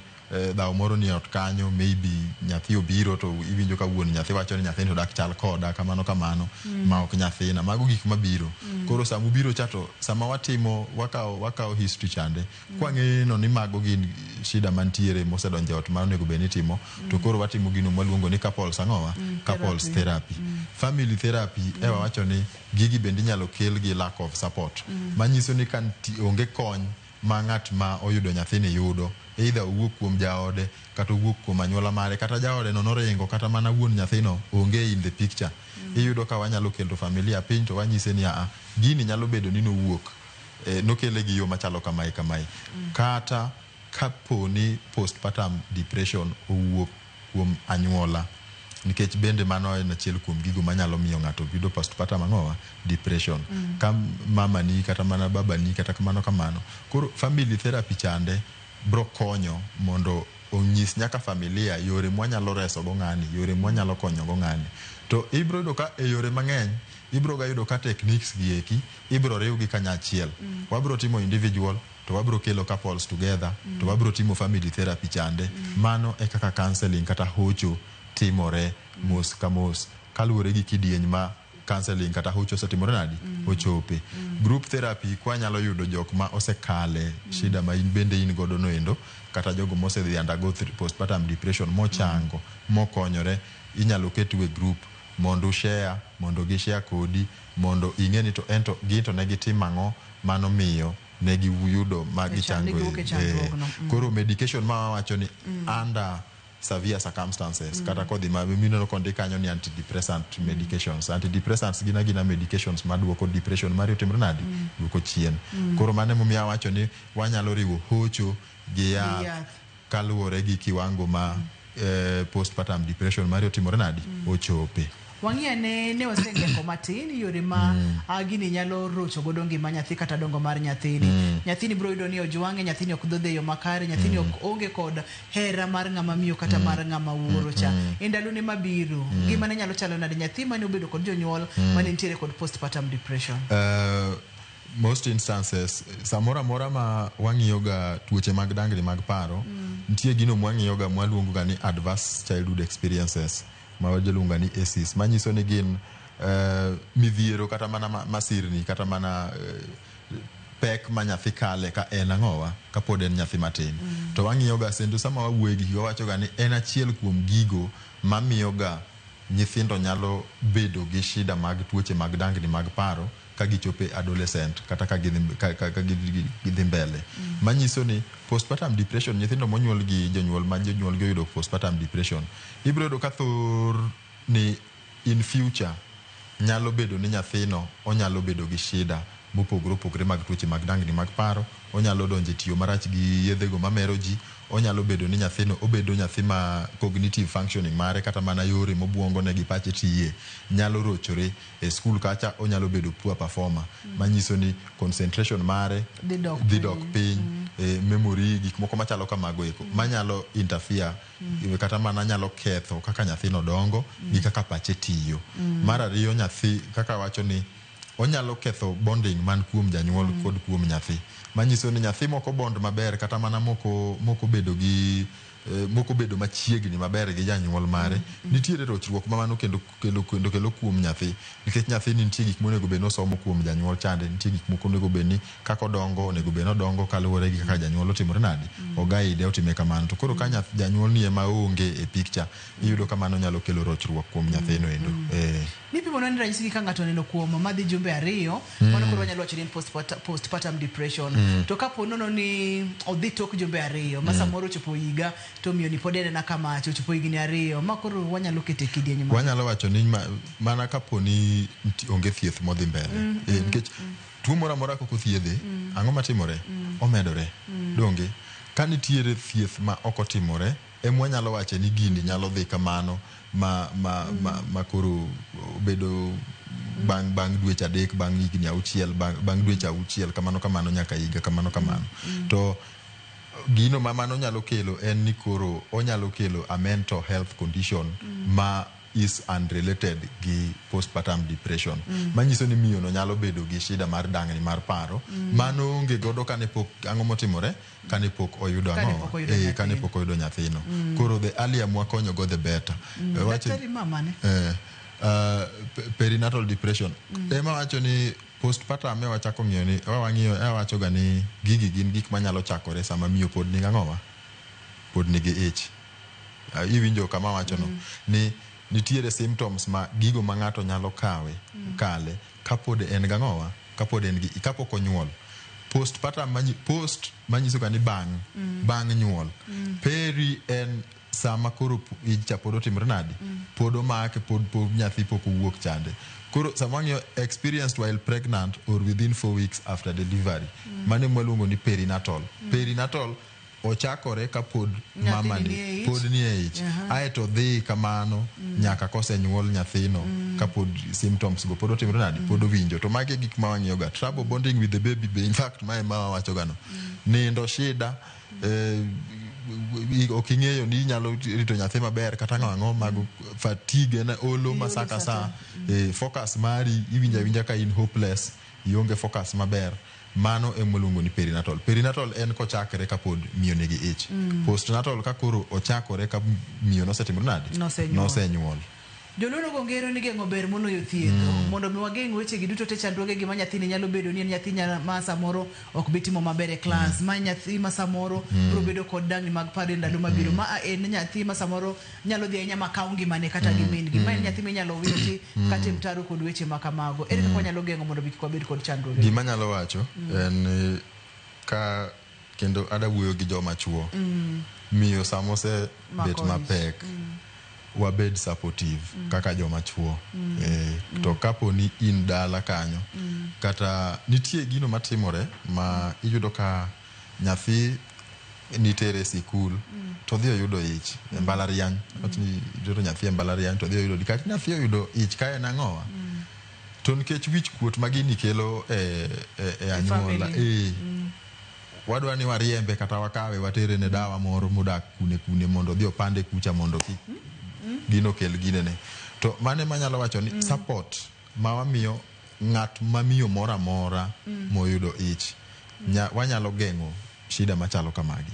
Speaker 2: dhaw moro ni e ot kanyo, maybe nyathi obiro to iwinjo ka wuon nyathi wacho ni nyathini to dak chal koda kamano kamano ma ok nyathina. Mago gik mabiro. Koro samubiro cha to sama watimo wakawo history chande kwang'eno ni mago gin shida mantiere mosedonjo e ot ma onego bed ni itimo, to koro watimo gino mwaluongo ni couples ang'owa, couples therapy. Family therapy ewa wacho ni gigi bende inyalo kel gi lack of support, manyiso ni ka onge kony ma ng'at ma oyudo nyathini yudo, either owuok kuom jaode kata owuok kuom anyuola mare, kata jaode no noringo, kata mana wuon nyathino onge in the picture, iyudo ka wanyalo kelo familia piny to wanyise ni aa, gini nyalo bedo ni nowuok nokele gi yo machalo kamae kamae. Kata kapo ni postpartum depression owuok kuom anyuola, nikech bende mano en achiel kuom gigo manyalo miyo ng'ato yudo postpartum ang'owa depression, ka mamani kata mana babani kata kamano kamano. Koro family therapy chande bro konyo mondo onyis nyaka familia yore mwanyalo reso go ng'ani, yore mwanyalo konyo go ng'ani. To ibro yudo ka e yore mang'eny ibro ga yudo ka techniques gi eki ibro riw gi kanyachiel. Wabro timo individual to wabro kelo couples together to wabro timo family therapy chande. Mano e kaka counseling kata hocho timore mos ka mos kaluwore gi kidieny ma counseling kata hocho osetimore nadi ochope. Group therapy kwanyalo yudo jok ma osekale shida ma in bende in godo noendo, kata jogo mosedhi undergo postpartum depression mochango mokonyore, inyalo ketu e group mondo ushare, mondo gishare kodi, mondo ing'e ni to ento gin to ne gitimo ang'o mano miyo ne giyudo ma gichango.
Speaker 1: Ne giwuok e chandruogno.
Speaker 2: Koro medication ma wawacho ni under severe circumstances, kata kodhi ma mineno kondik kanyo ni antidepressant medications. Antidepressants gin agina medications maduoko depression mari otimre nadi, duoko chien. Koro mano emomiyo awacho ni wanyalo riwo hocho gi yath
Speaker 1: yath.
Speaker 2: Kaluwore gi kiwango ma postpartum depression mari otimore nadi ochope.
Speaker 1: Wang'i ane ne wasengeko matin yore ma gini nyalo rocho godo ngima nyathi kata dongo mar nyathini. Nyathini biro yudo ni ojwang'e, nyathini ok dhodhe e yo makare, nyathini ok onge kod hera mar ng'ama miyo kata mar ng'ama wuoro cha. E ndalone mabiro, ngimane nyalo chalo nade, nyathi mane obedo kod jonyuol mane nitiere kod postpartum depression?
Speaker 2: Most instances, samoro amora ma wang'iyo ga tuoche mag dangni mag paro, nitie gino mwang'iyo ga mwaluongo ga ni adverse childhood experiences, ma wajaluongo ni ACEs, manyiso ni gin midhiero kata mana masirni kata mana pek ma nyathi kale ka en ang'owa kapod en nyathi matin. To wang'iyo ga sendo sama wawuoye gi wawacho ga ni en achiel kuom gigo mamiyo ga nyithindo nyalo bedo gi shida mag tuoche mag dangni mag paro ka gichopo e adolescent kata ka gidhi ka gidhi mbele. Manyiso ni postpartum depression, nyithindo monyuol gi jonyuol ma jonyuol gi oyudo postpartum depression, ibiro yudo ka thor ni in future nyalo bedo ni nyathino onyalo bedo gi shida mopogore opogore mag tuoche mag dangni mag paro, onyalo donjo e tiyo marach gi yedhego mamero ji, onyalo bedo ni nyathino obedo nyathi ma cognitive functioning mare kata mana yore mobuongo ne gi pache tiye nyalo rochore. E skul kacha onyalo bedo poor performer, manyiso ni concentration mare
Speaker 1: dhi dok
Speaker 2: dhi dok piny, memory, gik moko machalo kamago eko manyalo interfere kata mana nyalo ketho kaka nyathino dongo gi kaka pache tiyo. Mar ariyo, nyathi kaka wacho ni onyalo ketho bonding man kuom janyuol kod kuom nyathi, manyiso ni nyathi moko bond maber kata mana moko bedo gi mokobedo machiegni maber gi janyuol mare, nitiere rochruok ma mano kendo kelo kendo kelo kuom nyathi, nikech nyathi ni nitie gik monego bed ni osomo kuom janyuol chande, nitie gik moko onego bed ni kaka odongo onego bed ni odongo kaluwore gi kaka janyuol otimore nade, ogaide otime kamano. To koro ka janyuol ni ema onge e picture, iyudo ka mano nyalo kelo rochruok kuom nyathino endo.
Speaker 1: Nipimo ni ranyisi gi ka ng'ato oneno kuom madhi jumbe 2, mano koro wanyalo wacho ni en postpartum depression. To kapo nono ni odhi tok jumbe 2, ma samoro ochopo higa to miyo ni pod en ena kamacha, ochopo higni 2, ma koro wanyalo kete e kidieny ma.
Speaker 2: Wanyalo wacho ni mana kapo ni onge thieth modhi mbele. Nikech tuo moro amora kok othiedhe, ang'o matimore? Omedore. Donge? Ka nitiere thieth ma ok otimore, ema wanyalo wacho ni gini nyalo dhi kamano ma koro bedo bang' dweche 3, bang' higni 6, bang' dweche 6, kamano kamano nyaka higa, kamano kamano. To gino ma mano nyalo kelo en ni koro onyalo kelo a mental health condition ma is unrelated gi postpartum depression. Manyiso ni miyo no nyalo bedo gi shida mar dangni mar paro. Mano onge godo kane pok ang'o motimore, kane pok oyudo
Speaker 1: Kane
Speaker 2: ang'o?
Speaker 1: pok oyudo
Speaker 2: Kane
Speaker 1: nyathino.
Speaker 2: pok oyudo nyathino. Koro the earlier mwakonyo go the better.
Speaker 1: Daktari mamane?
Speaker 2: Perinatal depression. Ema wacho ni postpartum e wachako ng'iyo ni wang'iyo e wacho ga ni gigi gin gik manyalo chakore sama miyo pod nigi ang'owa? Pod nigi ich. Iwinjo kama wacho no ni nitiere symptoms ma gigo ma ng'ato nyalo kawe kale kapod en gang'owa, kapod en gi kapok onyuol. Postpartum post manyiso ga ni bang' bang' nyuol. Peri en sama koro ich cha pod otimore nade? Pod omake, pod nyathi pok owuok chande. Koro sama wang'iyo experienced while pregnant or within 4 weeks after delivery. Mano ema waluongo ni perinatal. Perinatal ochakore kapod
Speaker 1: Nyathini
Speaker 2: mama
Speaker 1: ni
Speaker 2: ni
Speaker 1: e ich.
Speaker 2: pod ni e ich. Aeto dhi kamano nyaka kosenyuol nyathino kapod symptoms go pod otimore nade? Pod owinjo. To magi e gik ma wang'iyo ga. Trouble bonding with the baby be in fact mae ma wawacho ga no. Nindo shida, ok ing'eyo ni inyalo rito nyathi maber kata ang'o ang'o mag fatigue en olo ma sa ka sa, focus mari iwinjo awinja ka in hopeless, ionge focus maber. Mano ema waluongo ni perinatal. Perinatal en kochakre kapod miyo nigi ich. Postnatal ka koro ochakore ka miyo nosetimore nade?
Speaker 1: Nosenyuol.
Speaker 2: Nosenyuol.
Speaker 1: Joluo nogo ngero ni geng'o ber moloyo thiedho. Mondo mi wageng' weche gi duto te chandruoge gi ma nyathini nyalo bedo ni en nyathi ma samoro ok bi timo maber e klas, ma nyathi ma samoro biro bedo kod dangni mag paro e ndalo mabiro, ma en nyathi ma samoro nyalo dhi ahinya ma kaw ngimane kata gi min gi, ma en nyathi minyalo witi kata e mtaro kod weche ma kamago. Ere kaka wanyalo geng'o mondo mi kik wabed kod chandruoge?
Speaker 2: Gima anyalo wacho en ni ka kendo ada wuoyo gi joma chuo, miyo sama osebet
Speaker 1: Mako ich.
Speaker 2: mapek, wabed supportive kaka joma chuo. To kapo ni in dala kanyo, kata nitie gino matimore ma iyudo ka nyathi nitere sikul to dhi oyudo ich e mbalariany. Wach ni itero nyathi e mbalariany to dhi oyudo nikech nyathi oyudo ich ka en ang'owa? To nikech wich kuot ma gini kelo e anyuola,
Speaker 1: family.
Speaker 2: Wadwa ni wariembe kata wakawe watere ne dawa moro modak kune kune mondo odhi opande kucha mondo kik gino kel ginene. To mano ema anyalo wacho ni support ma wamiyo ng'at mamiyo moro amora moyudo ich, wanyalo geng'o shida machalo kamagi.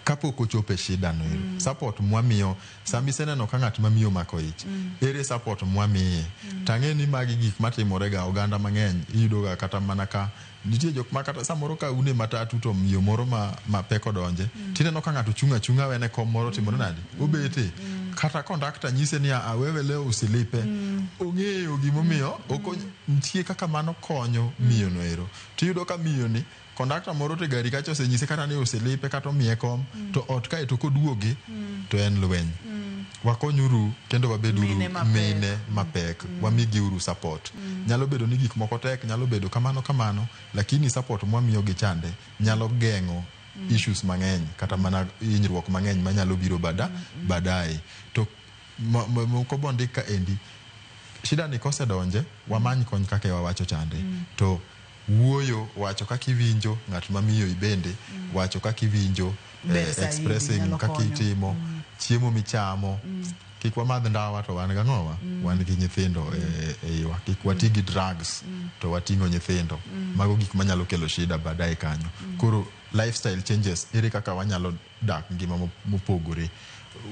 Speaker 2: Kapok ochopo e shida no ero, support mwamiyo sama iseneno ka ng'at mamiyo omako ich, ere support mwamiye? Tang'e ni magi gik matimore ga oganda mang'eny, iyudo ga kata mana ka nitie jok ma kata samoro ka une matatu to miyo moro ma pek odonje, tineno ka ng'ato chung' achung'a wene kom moro timore nade? Obete. Kata kondakta nyise ni a wewe leo usilipe. Ong'eyo gimomiyo nitie kaka mano konyo miyo no ero. Tiyudo ka miyo ni kondakta moro to e gari kacha osenyise kata ni usilipe kata omiye kom, to ot kae to koduogi to en lweny. Wakonyuru kendo wabeduru
Speaker 1: Mine mapek.
Speaker 2: mine mapek. Wamigiuru support. Nyalo bedo ni gik moko tek, nyalo bedo kamano kamano, lakini support mwamiyogi chande nyalo geng'o issues mang'eny kata mana hinyruok mang'eny manyalo biro baadaye. To moko bondik ka endi, shida ni kosedonje, wamany kony kaka wawacho chande. To wuoyo, wacho kaka iwinjo, ng'at mamiyo ibende, wacho kaka iwinjo,
Speaker 1: Ber saidi,
Speaker 2: expressing
Speaker 1: nyalo
Speaker 2: kaka
Speaker 1: konyo.
Speaker 2: itimo, chiemo michamo, kik wamadh ndawa to wan gang'owa, wan gi nyithindo e iwa, kik wati gi drugs to wating'o nyithindo. Mago gik manyalo kelo shida baadaye kanyo. Koro Lifestyle changes, ere kaka wanyalo dak ngima mopogore.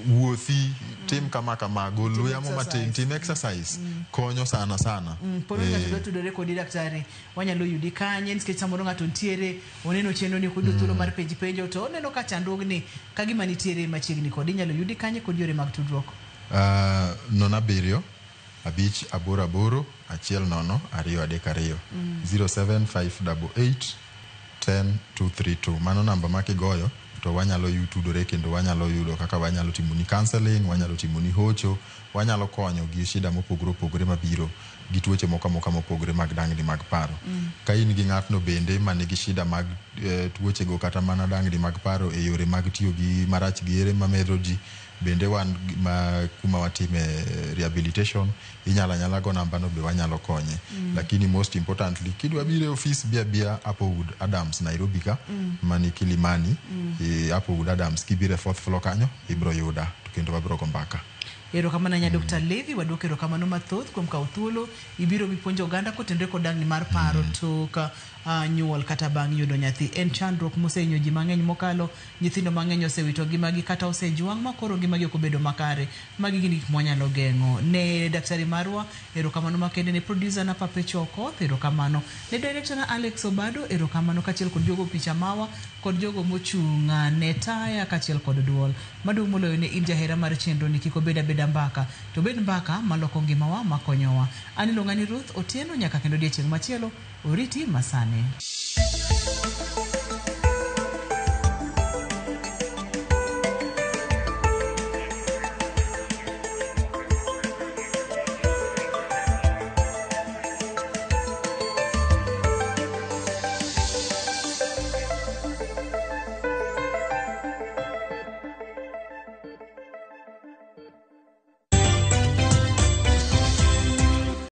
Speaker 2: Wuothi, tim kama kama, gol
Speaker 1: Tim
Speaker 2: luya mo matin,
Speaker 1: exercise.
Speaker 2: tim exercise. Konyo sana sana.
Speaker 1: Poro ng'ato
Speaker 2: Eh,
Speaker 1: dwa tudore kodi daktari, wanyalo yudi kanye nikech samoro ng'ato nitiere oneno chenro ni ok oyudo thuolo mar penji penjo to oneno ka chandruogni ka gima nitiere machiegni kodi inyalo yudi kanye kod yore mag tudruok.
Speaker 2: 07 5 8 8 1 0 2 3 2. 07588 10 232. Mano namba ma kigoyo to wanyalo tudore kendo wanyalo yudo kaka wanyalo timoni counseling, wanyalo timoni hocho, wanyalo konyo gi shida mopogore opogore mabiro gi tuoche moko amoka mopogore mag dangni mag paro. Ka in gi ng'atno bende manigi shida mag tuochego kata mana dangni mag paro e yore mag tiyo gi marach gi yedhe mamero ji, bende wan ma kuma watime rehabilitation, inyalo anyala go namba no be wanyalo konye. Lakini most importantly, kidwa biro e ofis, bi abia Applewood Adams Nairobi ka, mani Kilimani. E Applewood Adams, kibiro e fourth floor kanyo ibro yuda to kendo wabro go mbaka.
Speaker 1: Erokamano ahinya Dr. Levi, waduoko erokamano mathoth kuom kawo thuolo ibiro mipuonjo oganda kotenore kod dangni mar paro tok nyuol kata bang' yudo nyathi. En chandruok mosehinyo ji mang'eny mokalo, nyithindo mang'eny osewito ngimagi kata osejwang' ma koro ngimagi ok obedo makare. Magi gin gik mwanyalo geng'o. Ne daktari marwa, erokamano makende ne producer na Papecho Okoth, erokamano. Ne director na Alex Obado, erokamano kaachiel kod jogo picha mawa kod jogo mochung' ne taya kaachiel kod duol. Maduong' moloyo ne in jahera mar chenro ni kik obed abeda mbaka, to obed mbaka maloko ngimawa makonyowa. An iluonga ni Ruth Otieno nyaka kendo odiechieng' machielo, oriti masani.